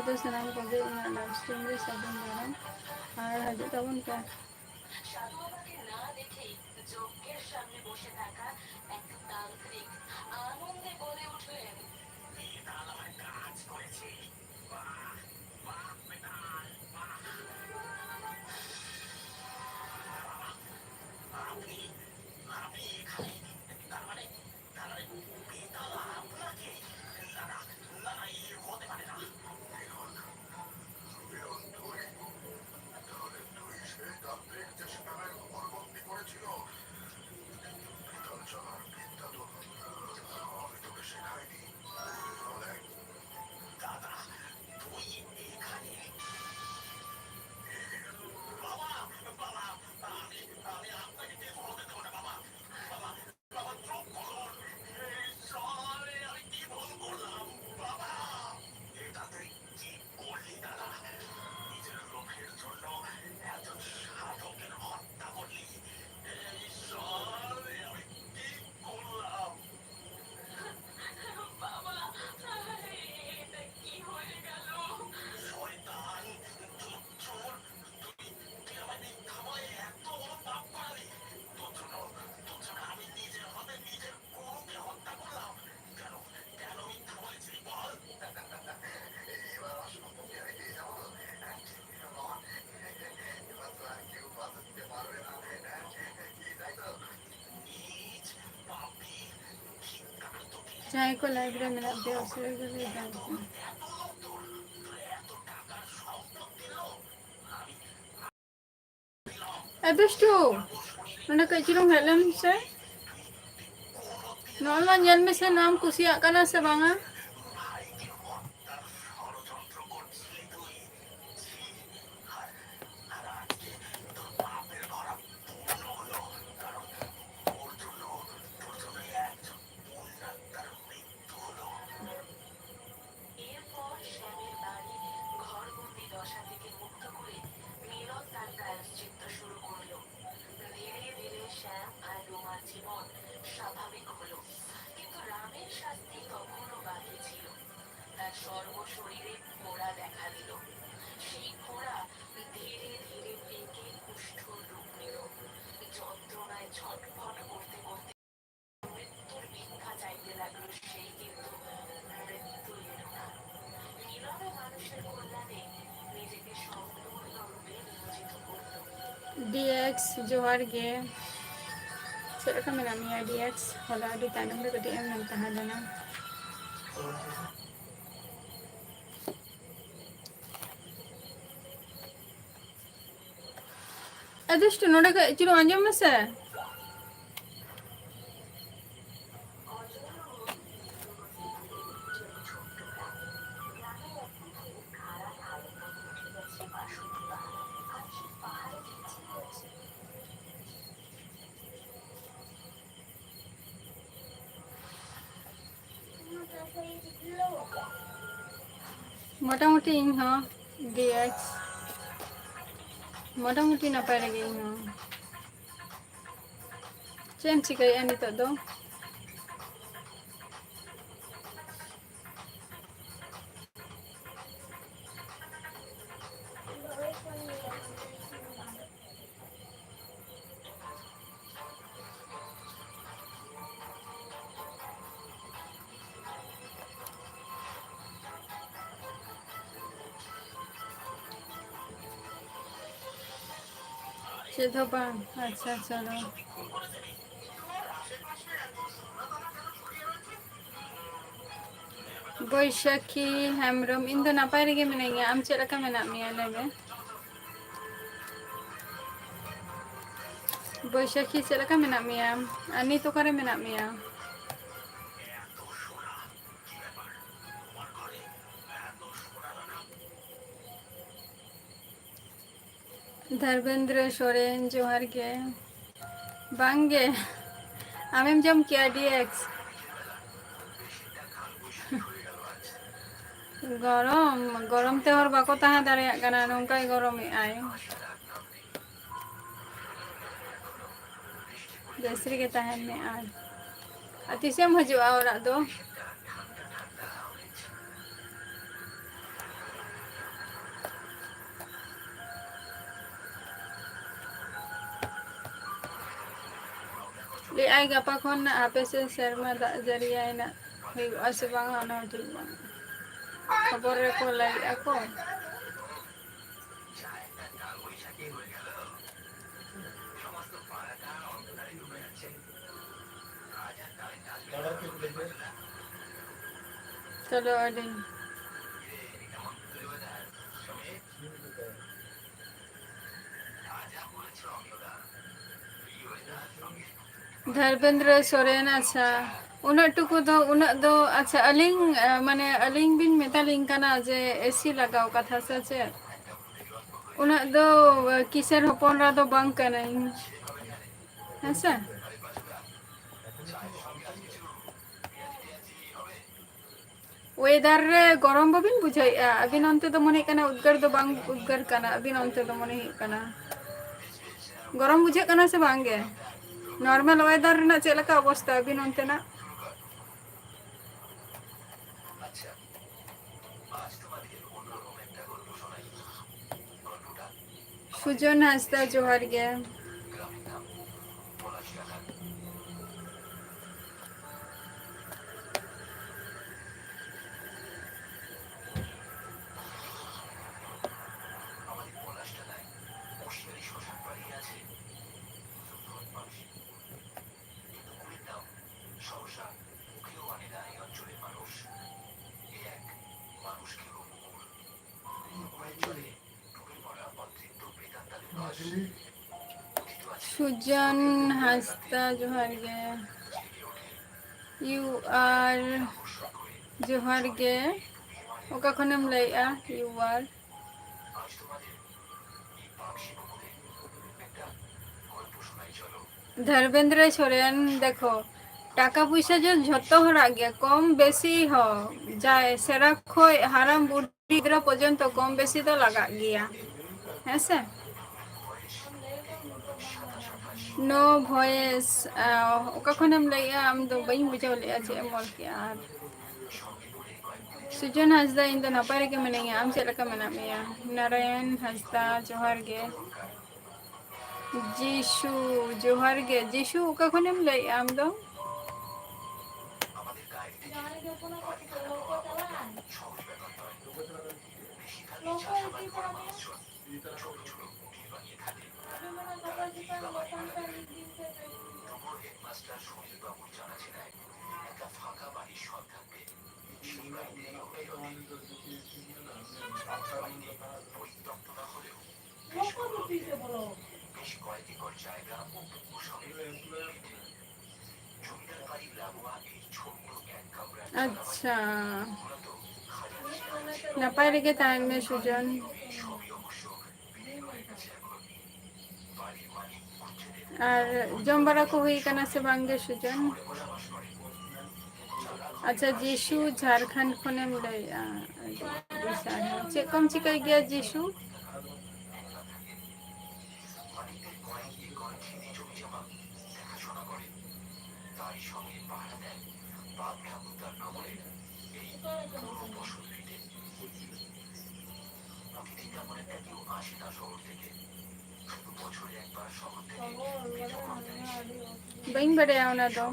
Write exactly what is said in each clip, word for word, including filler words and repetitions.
ᱫᱚ ᱥᱟᱱᱟᱢ ᱠᱚᱜᱮ ᱤᱧᱟᱹᱜ live stream ᱨᱮ ᱥᱟᱹᱜᱩᱱ ᱫᱟᱨᱟᱢ ᱟᱨ ᱦᱤᱡᱩᱜ ᱛᱟᱵᱚᱱ ᱯᱮ᱾ সাধু বাবাকে না দেখেই যজ্ঞের সামনে বসে থাকা এক তান্ত্রিক আনন্দে বলে উঠলেন, "মেয়েটা আমার কাজ করেছে। বাহ, বাহ, মেয়েটা, বাহ।" আপনি, আপনি এখানে, তার মানে, তার মানে বেতাল আপনাকে? না, না, না, না, এ হতে পারে না। মিলন, মিলন, তুই, তাহলে তুই সেই তান্ত্রিক যে শ্যামের ঘোর বন্দি করেছিল? কিন্তু বেতাল চালার বিদ্যা তো আমি তোকে শেখাইনি। তাহলে দাদা, তুই এখানে? বাবা, বাবা, আমি, আমি আপনাকে বিয়ে করতে দেবো না, বাবা। বাবা, বাবা, চুপ করুন। এই সবে আমি কি ভুল করলাম, বাবা? এটা তুই কি করলি, দাদা? নিজের লোভের জন্য একজন সাধকের হত্যা করলি। এই সবে আমি কি করলাম? বাবা, এটা কি হয়ে গেল? শয়তান, চোর, তুই, তুই আমায় মিথ্যা বলে এত বড় পাপ করালি। তোর জন্য, তোর জন্য আমি নিজের হাতে নিজের গরুকে হত্যা করলাম। কেন, কেন মিথ্যা বলেছিলি বল? এবার অসম্ভব জায়গায় দিয়ে যাবো তো। এবার তো আর কেউ বাধা দিতে পারবে না। এটাই তো। নিজ পাপে ধিক্কার তোকে। ᱡᱟᱦᱟᱸᱭ ᱠᱚ live ᱨᱮ ᱢᱮᱱᱟᱜ ᱯᱮᱭᱟ, ᱩᱥᱟᱹᱨᱟ ᱜᱮ ᱞᱟᱹᱭ ᱫᱟᱲᱮᱭᱟᱜ ᱠᱟᱱᱟ᱾ ᱮ ᱵᱤᱥᱴᱩ, ᱱᱚᱰᱮ ᱠᱟᱹᱡ ᱪᱩᱞᱩᱝ ᱦᱮᱡ ᱞᱮᱱ ᱥᱮ᱾ ᱱᱚᱜᱼᱚᱭ ᱢᱟ ᱧᱮᱞ ᱢᱮᱥᱮ, ᱱᱚᱣᱟᱢ ᱠᱩᱥᱤᱭᱟᱜ ᱠᱟᱱᱟ ᱥᱮ ᱵᱟᱝᱟ? এরপর শ্যামের বাড়ি ঘরবন্দি দশা থেকে মুক্ত করে মিলন তার প্রায়শ্চিত্ত শুরু করলো। ধীরে ধীরে শ্যাম আর রুমার জীবন স্বাভাবিক হলো, কিন্তু রামের শাস্তি তখনও বাকি ᱰᱤ ᱮᱠᱥ, ᱡᱚᱦᱟᱨ ᱜᱮ᱾ ᱪᱮᱫ ᱞᱮᱠᱟ ᱢᱮᱱᱟᱜ ᱢᱮᱭᱟ ᱰᱤ ᱮᱠᱥ? ᱦᱚᱞᱟ ᱟᱹᱰᱤ ᱛᱟᱭᱱᱚᱢ ᱨᱮ ᱠᱟᱹᱴᱤᱡ ᱮᱢ ᱢᱮᱱ ᱛᱟᱦᱮᱸ ᱞᱮᱱᱟ᱾ ᱮ ᱫᱩᱥᱴᱩ, ᱱᱚᱰᱮ ᱠᱷᱚᱡ ᱪᱩᱞᱩᱝ ᱟᱸᱡᱚᱢ ᱢᱮᱥᱮ᱾ ᱢᱚᱴᱟᱢᱩᱴᱤ ᱤᱧ ᱦᱚᱸ ᱰᱤ ᱮᱠᱥ, ᱢᱚᱴᱟᱢᱩᱴᱤ ᱱᱟᱯᱟᱭ ᱨᱮᱜᱮ ᱤᱧ ᱦᱚᱸ᱾ ᱪᱮᱫ ᱮᱢ ᱪᱤᱠᱟᱹᱭᱮᱫᱼᱟ ᱱᱤᱛᱚᱜ ᱫᱚ? ᱪᱮᱫ ᱦᱚᱸ ᱵᱟᱝ᱾ ᱟᱪᱪᱷᱟ, ᱪᱚᱞᱚ᱾ ᱵᱳᱭᱥᱟᱠᱷᱤ ᱦᱮᱢᱵᱨᱚᱢ, ᱤᱧ ᱫᱚ ᱱᱟᱯᱟᱭ ᱨᱮᱜᱮ ᱢᱤᱱᱟᱹᱧᱟ᱾ ᱟᱢ ᱪᱮᱫ ᱞᱮᱠᱟ ᱢᱮᱱᱟᱜ ᱢᱮᱭᱟ, ᱞᱟᱹᱭ ᱢᱮ? ᱵᱳᱭᱥᱟᱠᱷᱤ, ᱪᱮᱫ ᱞᱮᱠᱟ ᱢᱮᱱᱟᱜ ᱢᱮᱭᱟ? ᱟᱨ ᱱᱤᱛ ᱚᱠᱟᱨᱮ ᱢᱮᱱᱟᱜ ᱢᱮᱭᱟ? ᱫᱷᱚᱨᱢᱮᱱᱫᱨᱚ ᱥᱚᱨᱮᱱ, ᱡᱚᱦᱟᱨ ᱜᱮ᱾ ᱵᱟᱝ ᱜᱮ, ᱟᱢᱮᱢ ᱡᱚᱢ ᱠᱮᱜᱼᱟ ᱰᱤ ᱮᱠᱥ? ᱜᱚᱨᱚᱢ, ᱜᱚᱨᱚᱢ ᱛᱮ ᱦᱚᱲ ᱵᱟᱠᱚ ᱛᱟᱦᱮᱸ ᱫᱟᱲᱮᱭᱟᱜ ᱠᱟᱱᱟ, ᱱᱚᱝᱠᱟᱭ ᱜᱚᱨᱚᱢᱮᱜᱼᱟᱭ᱾ ᱵᱮᱥ ᱨᱮᱜᱮ ᱛᱟᱦᱮᱱ ᱢᱮ᱾ ᱟᱨ, ᱟᱨ ᱛᱤᱥᱮᱢ ᱦᱤᱡᱩᱜᱼᱟ ᱚᱲᱟᱜ ᱫᱚ? ᱞᱟᱹᱭᱮᱫᱼᱟᱭ ᱜᱟᱯᱟ ᱠᱷᱚᱱ ᱟᱯᱮ ᱥᱮᱫ ᱥᱮᱨᱢᱟ ᱫᱟᱜ ᱡᱟᱹᱲᱤᱭᱟᱭ ᱱᱟᱜ, ᱦᱩᱭᱩᱜᱼᱟ ᱥᱮ ᱵᱟᱝᱟ ᱚᱱᱟ ᱦᱚᱸ ᱴᱷᱤᱠ ᱵᱟᱝ᱾ ᱠᱷᱚᱵᱚᱨ ᱨᱮᱠᱚ ᱞᱟᱹᱭᱮᱫᱼᱟ ᱠᱚ᱾ ᱪᱚᱞᱚ ᱟᱹᱰᱤ ᱫᱷᱚᱨᱵᱮᱱᱫᱨᱚ ᱥᱚᱨᱮᱱ, ᱟᱪᱪᱷᱟ, ᱩᱱᱟᱹᱜ ᱴᱩᱠᱩ ᱫᱚ, ᱩᱱᱟᱹᱜ ᱫᱚ, ᱟᱪᱪᱷᱟ, ᱟᱹᱞᱤᱧ, ᱮ, ᱢᱟᱱᱮ, ᱟᱹᱞᱤᱧ ᱵᱤᱱ ᱢᱮᱛᱟᱞᱤᱧ ᱠᱟᱱᱟ ᱡᱮ ᱮᱥᱤ ᱞᱟᱜᱟᱣ ᱠᱟᱛᱷᱟ ᱥᱮ ᱪᱮᱫ? ᱩᱱᱟᱹᱜ ᱫᱚ, ᱮ, ᱠᱤᱥᱟᱹᱬ ᱦᱚᱯᱚᱱ ᱮᱨᱟ ᱫᱚ ᱵᱟᱝ ᱠᱟᱹᱱᱟᱹᱧ, ᱦᱮᱸ ᱥᱮ? ᱳᱭᱮᱫᱟᱨ ᱨᱮ ᱜᱚᱨᱚᱢ ᱵᱟᱵᱤᱱ ᱵᱩᱡᱷᱟᱹᱣᱮᱫᱼᱟ? ᱟᱹᱵᱤᱱ ᱚᱱᱛᱮ ᱫᱚ ᱢᱚᱱᱮ ᱦᱩᱭᱩᱜ ᱠᱟᱱᱟ ᱩᱫᱽᱜᱟᱹᱨ ᱫᱚ ᱵᱟᱝ ᱩᱫᱽᱜᱟᱹᱨ ᱠᱟᱱᱟ, ᱟᱹᱵᱤᱱ ᱚᱱᱛᱮ ᱫᱚ ᱢᱚᱱᱮ ᱦᱩᱭᱩᱜ ᱠᱟᱱᱟ ᱜᱚᱨᱚᱢ ᱵᱩᱡᱷᱟᱹᱜ ᱠᱟᱱᱟ ᱥᱮ ᱵᱟᱝ ᱜᱮ? ᱱᱚᱨᱢᱟᱞ ᱳᱭᱮᱫᱟᱨ ᱨᱮᱱᱟᱜ ᱪᱮᱫ ᱞᱮᱠᱟ ᱚᱵᱚᱥᱛᱟ ᱟᱹᱵᱤᱱ ᱚᱱᱛᱮᱱᱟᱜ? ᱥᱩᱡᱚᱱ ᱦᱟᱸᱥᱫᱟ, ᱡᱚᱦᱟᱨ ᱜᱮ᱾ সুজন হাঁসদা, জোহার ᱜᱮ᱾ You are, ᱡᱚᱦᱟᱨ ᱜᱮ᱾ ᱚᱠᱟ ᱠᱷᱚᱱᱮᱢ ᱞᱟᱹᱭᱮᱜᱼᱟ? You are ᱫᱷᱚᱨᱵᱮᱱᱫᱨᱚ ᱥᱚᱨᱮᱱ, ᱫᱮᱠᱷᱚ, ᱴᱟᱠᱟ ᱯᱚᱭᱥᱟ ᱡᱚ ᱡᱷᱚᱛᱚ ᱦᱚᱲᱟᱜ ᱜᱮ, ᱠᱚᱢ ᱵᱮᱥᱤ ᱦᱚᱸ, ᱡᱟᱭ ᱥᱮᱬᱟ ᱠᱷᱚᱡ ᱦᱟᱲᱟᱢ ᱵᱩᱰᱷᱤ ᱜᱤᱫᱽᱨᱟᱹ ᱯᱚᱨᱡᱚᱱᱛᱚ ᱠᱚᱢ ᱵᱮᱥᱤ ᱫᱚ ᱞᱟᱜᱟᱜ ᱜᱮᱭᱟ, ᱦᱮᱸ ᱥᱮ? No voice, ᱚᱠᱟ ᱠᱷᱚᱱᱮᱢ ᱞᱟᱹᱭᱮᱜᱼᱟ? ᱟᱢ ᱫᱚ ᱵᱟᱹᱧ ᱵᱩᱡᱷᱟᱹᱣ ᱞᱮᱜᱼᱟ ᱪᱮᱫ ᱮᱢ ᱚᱞ ᱠᱮᱜᱼᱟ᱾ ᱟᱨ ᱥᱩᱡᱚᱱ ᱦᱟᱸᱥᱫᱟ, ᱤᱧ ᱫᱚ ᱱᱟᱯᱟᱭ ᱨᱮᱜᱮ ᱢᱤᱱᱟᱹᱧᱟ, ᱟᱢ ᱪᱮᱫ ᱞᱮᱠᱟ ᱢᱮᱱᱟᱜ ᱢᱮᱭᱟ? ᱱᱟᱨᱟᱭᱚᱱ ᱦᱟᱸᱥᱫᱟ, ᱡᱚᱦᱟᱨ ᱜᱮ᱾ ᱡᱤᱥᱩ, ᱡᱚᱦᱟᱨ ᱜᱮ᱾ ᱡᱤᱥᱩ, ᱚᱠᱟ ᱠᱷᱚᱱᱮᱢ ᱞᱟᱹᱭᱮᱜᱼᱟ ᱟᱢ ᱫᱚ? ᱟᱪᱪᱷᱟ, ᱱᱟᱯᱟᱭ ᱨᱮᱜᱮ ᱛᱟᱦᱮᱱ ᱢᱮ ᱥᱩᱡᱚᱱ᱾ ᱟᱨ ᱡᱚᱢ ᱵᱟᱲᱟ ᱠᱚ ᱦᱩᱭ ᱠᱟᱱᱟ ᱥᱮ ᱵᱟᱝ ᱜᱮ ᱥᱩᱡᱚᱱ? ᱟᱪᱪᱷᱟ, ᱡᱤᱥᱩ ᱡᱷᱟᱲᱠᱷᱚᱸᱰ ᱠᱷᱚᱱᱮᱢ ᱞᱟᱹᱭᱮᱜᱼᱟ᱾ ᱟᱹᱰᱤ ᱟᱹᱰᱤ ᱥᱟᱨᱦᱟᱣ᱾ ᱪᱮᱫ ᱠᱚᱢ ᱪᱤᱠᱟᱹᱭ ᱜᱮᱭᱟ ᱡᱤᱥᱩ? ᱵᱟᱹᱧ ᱵᱟᱰᱟᱭᱟ ᱚᱱᱟ ᱫᱚ᱾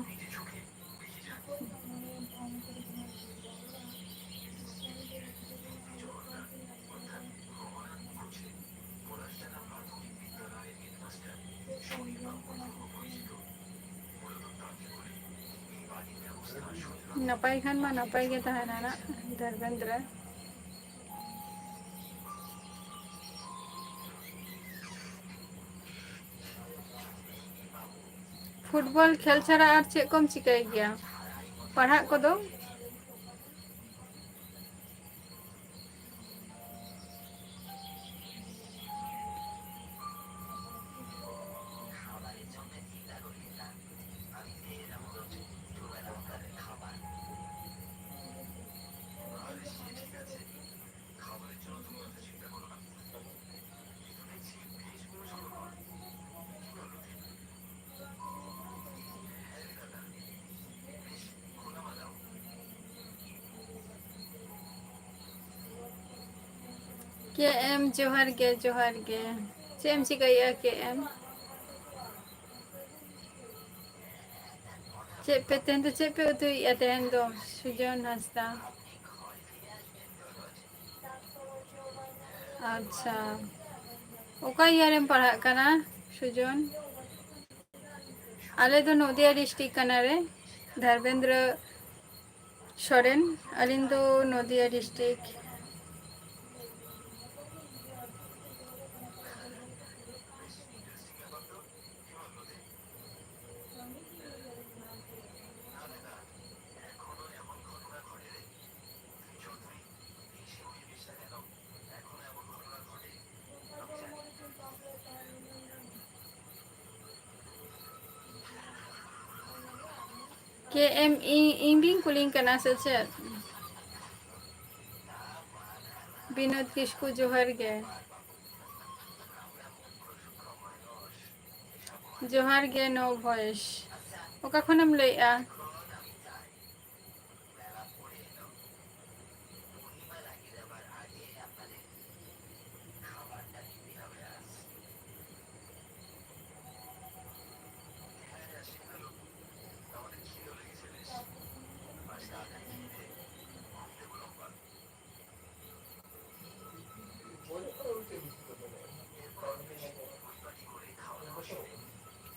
ᱱᱟᱯᱟᱭ ᱠᱷᱟᱱ ᱢᱟ ᱱᱟᱯᱟᱭ ᱜᱮ ᱛᱟᱦᱮᱱᱟ ᱱᱟᱜ ᱫᱷᱚᱨᱢᱮᱱᱫᱨᱚ᱾ ᱯᱷᱩᱴᱵᱚᱞ ᱠᱷᱮᱞ ᱪᱷᱟᱲᱟ ᱟᱨ ᱪᱮᱫ ᱠᱚᱢ ᱪᱤᱠᱟᱹᱭ ᱜᱮᱭᱟ? ᱯᱟᱲᱦᱟᱜ ᱠᱚᱫᱚ? ᱠᱮ ᱮᱢ, ᱡᱚᱦᱟᱨ ᱜᱮ, ᱡᱚᱦᱟᱨ ᱜᱮ᱾ ᱪᱮᱫ ᱮᱢ ᱪᱤᱠᱟᱹᱭᱮᱫᱼᱟ, ᱠᱮ ᱮᱢ? ᱪᱮᱫ ᱯᱮ, ᱛᱮᱦᱮᱧ ᱫᱚ ᱪᱮᱫ ᱯᱮ ᱩᱛᱩᱭᱮᱫᱼᱟ ᱛᱮᱦᱮᱧ ᱫᱚ, ᱥᱩᱡᱚᱱ ᱦᱟᱸᱥᱫᱟ? ᱟᱪᱪᱷᱟ, ᱚᱠᱟ year ᱮᱢ ᱯᱟᱲᱦᱟᱜ ᱠᱟᱱᱟ, ᱥᱩᱡᱚᱱ? ᱟᱞᱮ ᱫᱚ ᱱᱚᱫᱤᱭᱟ district ᱠᱟᱱᱟᱞᱮ, ᱫᱷᱚᱨᱢᱮᱱᱫᱨᱚ ᱥᱚᱨᱮᱱ, ᱟᱹᱞᱤᱧ ᱫᱚ ᱱᱚᱫᱤᱭᱟ ᱰᱤᱥᱴᱨᱤᱠᱴ᱾ ᱠᱮ ᱮᱢ ᱤ, ᱤᱧ ᱵᱤᱱ ᱠᱩᱞᱤᱧ ᱠᱟᱱᱟ ᱥᱮ ᱪᱮᱫ? ᱵᱤᱱᱳᱫ ᱠᱤᱥᱠᱩ, ᱡᱚᱦᱟᱨ ᱜᱮ᱾ ᱡᱚᱦᱟᱨ ᱜᱮ, ᱱᱳ ᱵᱷᱚᱭᱮᱥ᱾ ᱚᱠᱟ ᱠᱷᱚᱱᱮᱢ ᱞᱟᱹᱭᱮᱜᱼᱟ?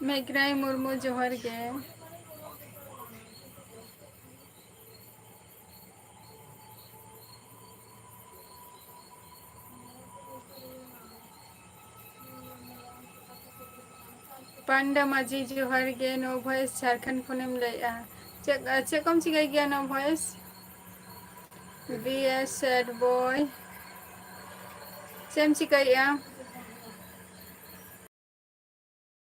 ᱢᱮᱜᱽᱱᱟᱭ ᱢᱩᱨᱢᱩ, ᱡᱚᱦᱟᱨ ᱜᱮ᱾ ᱯᱟᱱᱰᱟ ᱢᱟᱹᱡᱷᱤ, ᱡᱚᱦᱟᱨ ᱜᱮ᱾ ᱱᱳ ᱵᱷᱚᱭᱮᱥ ᱡᱷᱟᱲᱠᱷᱚᱸᱰ ᱠᱷᱚᱱᱮᱢ ᱞᱟᱹᱭᱮᱜᱼᱟ᱾ ᱪᱮᱫ, ᱪᱮᱫ ᱠᱚᱢ ᱪᱤᱠᱟᱹᱭ ᱜᱮᱭᱟ, ᱱᱳ ᱵᱷᱚᱭᱮᱥ? ᱵᱤ ᱮᱥ ᱥᱮᱰ ᱵᱚᱭ᱾ ᱪᱮᱫ ᱮᱢ ᱪᱤᱠᱟᱹᱭᱮᱜᱼᱟ?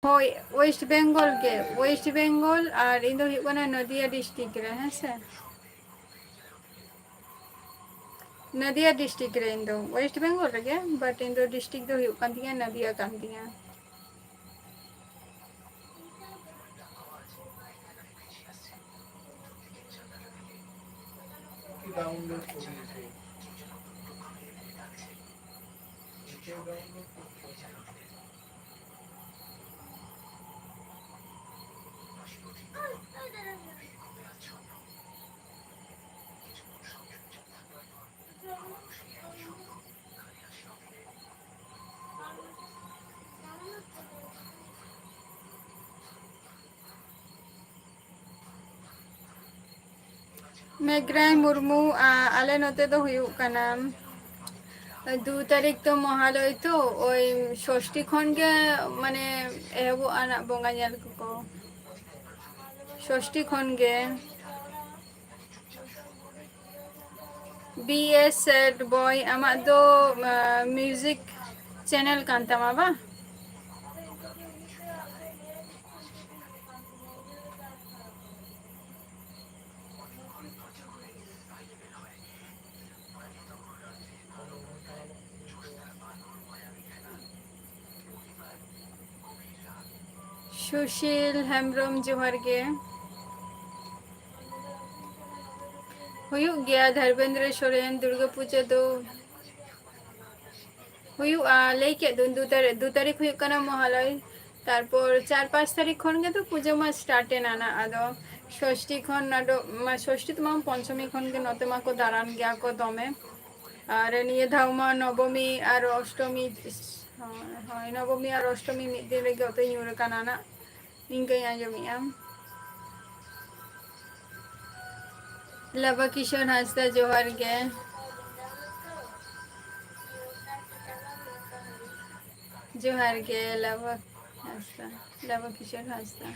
ᱦᱳᱭ, ᱳᱭᱮᱥᱴ ᱵᱮᱝᱜᱚᱞ ᱜᱮ, ᱳᱭᱮᱥᱴ ᱵᱮᱝᱜᱚᱞ᱾ ᱟᱨ ᱤᱧ ᱫᱚ ᱦᱩᱭᱩᱜ ᱠᱟᱱᱟ ᱱᱚᱫᱤᱭᱟ ᱰᱤᱥᱴᱨᱤᱠᱴ ᱨᱮ, ᱦᱮᱸ ᱥᱮ? ᱱᱚᱫᱤᱭᱟ ᱰᱤᱥᱴᱨᱤᱠᱴ ᱨᱮ, ᱤᱧ ᱫᱚ ᱳᱭᱮᱥᱴ ᱵᱮᱝᱜᱚᱞ ᱨᱮᱜᱮ, but ᱤᱧ ᱫᱚ ᱰᱤᱥᱴᱨᱤᱠᱴ ᱫᱚ ᱦᱩᱭᱩᱜ ᱠᱟᱱ ᱛᱤᱧᱟ ᱱᱚᱫᱤᱭᱟ ᱠᱟᱱ ᱛᱤᱧᱟ᱾ ᱢᱮᱜᱽᱨᱟᱭ ᱢᱩᱨᱢᱩ, ᱟ, ᱟᱞᱮ ᱱᱚᱛᱮ ᱫᱚ ᱦᱩᱭᱩᱜ ᱠᱟᱱᱟ ᱫᱩ ᱛᱟᱹᱨᱤᱠᱷ ᱛᱚ ᱢᱚᱦᱟᱞᱚᱭ ᱛᱚ, ᱳᱭ ᱥᱚᱥᱴᱤ ᱠᱷᱚᱱ ᱜᱮ ᱢᱟᱱᱮ ᱮᱦᱚᱵᱚᱜᱼᱟ ᱱᱟᱜ ᱵᱚᱸᱜᱟ ᱧᱮᱞ ᱠᱚᱠᱚ᱾ ᱥᱚᱥᱴᱤ ᱠᱷᱚᱱ ᱜᱮ᱾ ᱵᱤ ᱮᱥ ᱥᱮᱴ ᱵᱚᱭ, ᱟᱢᱟᱜ ᱫᱚ, ᱟ, ᱢᱤᱣᱡᱤᱠ ᱪᱮᱱᱮᱞ ᱠᱟᱱ ᱛᱟᱢᱟ ᱵᱟᱝ? ᱥᱩᱥᱤᱞ ᱦᱮᱢᱵᱨᱚᱢ, ᱡᱚᱦᱟᱨ ᱜᱮ᱾ ᱦᱩᱭᱩᱜ ᱜᱮᱭᱟ ᱫᱷᱚᱨᱵᱮᱱᱫᱨᱚ ᱥᱚᱨᱮᱱ, ᱫᱩᱨᱜᱟᱹ ᱯᱩᱡᱟᱹ ᱫᱚ ᱦᱩᱭᱩᱜᱼᱟ, ᱞᱟᱹᱭ ᱠᱮᱫ ᱫᱚᱧ, ᱫᱩ ᱛᱟᱹᱨᱤ-, ᱫᱩ ᱛᱟᱹᱨᱤᱠᱷ ᱦᱩᱭᱩᱜ ᱠᱟᱱᱟ ᱢᱚᱦᱟᱞᱚᱭ, ᱛᱟᱨᱯᱚᱨ ᱪᱟᱨ ᱯᱟᱸᱪ ᱛᱟᱹᱨᱤᱠᱷ ᱠᱷᱚᱱ ᱜᱮ ᱛᱚ ᱯᱩᱡᱟᱹ ᱢᱟ start ᱮᱱᱟ ᱱᱟᱜ, ᱟᱫᱚ ᱥᱚᱥᱴᱤ ᱠᱷᱚᱱ ᱟᱫᱚ, ᱢᱟ, ᱥᱚᱥᱴᱤ ᱛᱚ ᱢᱟ ᱯᱚᱧᱪᱚᱢᱤ ᱠᱷᱚᱱ ᱜᱮ ᱱᱚᱛᱮ ᱢᱟᱠᱚ ᱫᱟᱬᱟᱱ ᱜᱮᱭᱟ ᱠᱚ ᱫᱚᱢᱮ, ᱟᱨ ᱱᱤᱭᱟᱹ ᱫᱷᱟᱣ ᱢᱟ ᱱᱚᱵᱚᱢᱤ ᱟᱨ ᱚᱥᱴᱚᱢᱤ, ᱦᱳᱭ, ᱦᱳᱭ, ᱱᱚᱵᱚᱢᱤ ᱟᱨ ᱚᱥᱴᱚᱢᱤ ᱢᱤᱫ ᱫᱤᱱ ᱨᱮᱜᱮ ᱚᱛᱚ ᱧᱩᱨ ᱟᱠᱟᱱᱟ ᱱᱟᱜ, ᱱᱤᱝᱠᱟᱹᱧ ᱟᱸᱡᱚᱢᱮᱜᱼᱟ᱾ ᱞᱟᱵᱟ ᱠᱤᱥᱳᱨ ᱦᱟᱸᱥᱫᱟ, ᱡᱚᱦᱟᱨ ᱜᱮ᱾ ᱡᱚᱦᱟᱨ ᱜᱮ ᱞᱟᱵᱟ ᱦᱟᱸᱥᱫᱟ, ᱞᱟᱵᱟ ᱠᱤᱥᱳᱨ ᱦᱟᱸᱥᱫᱟ᱾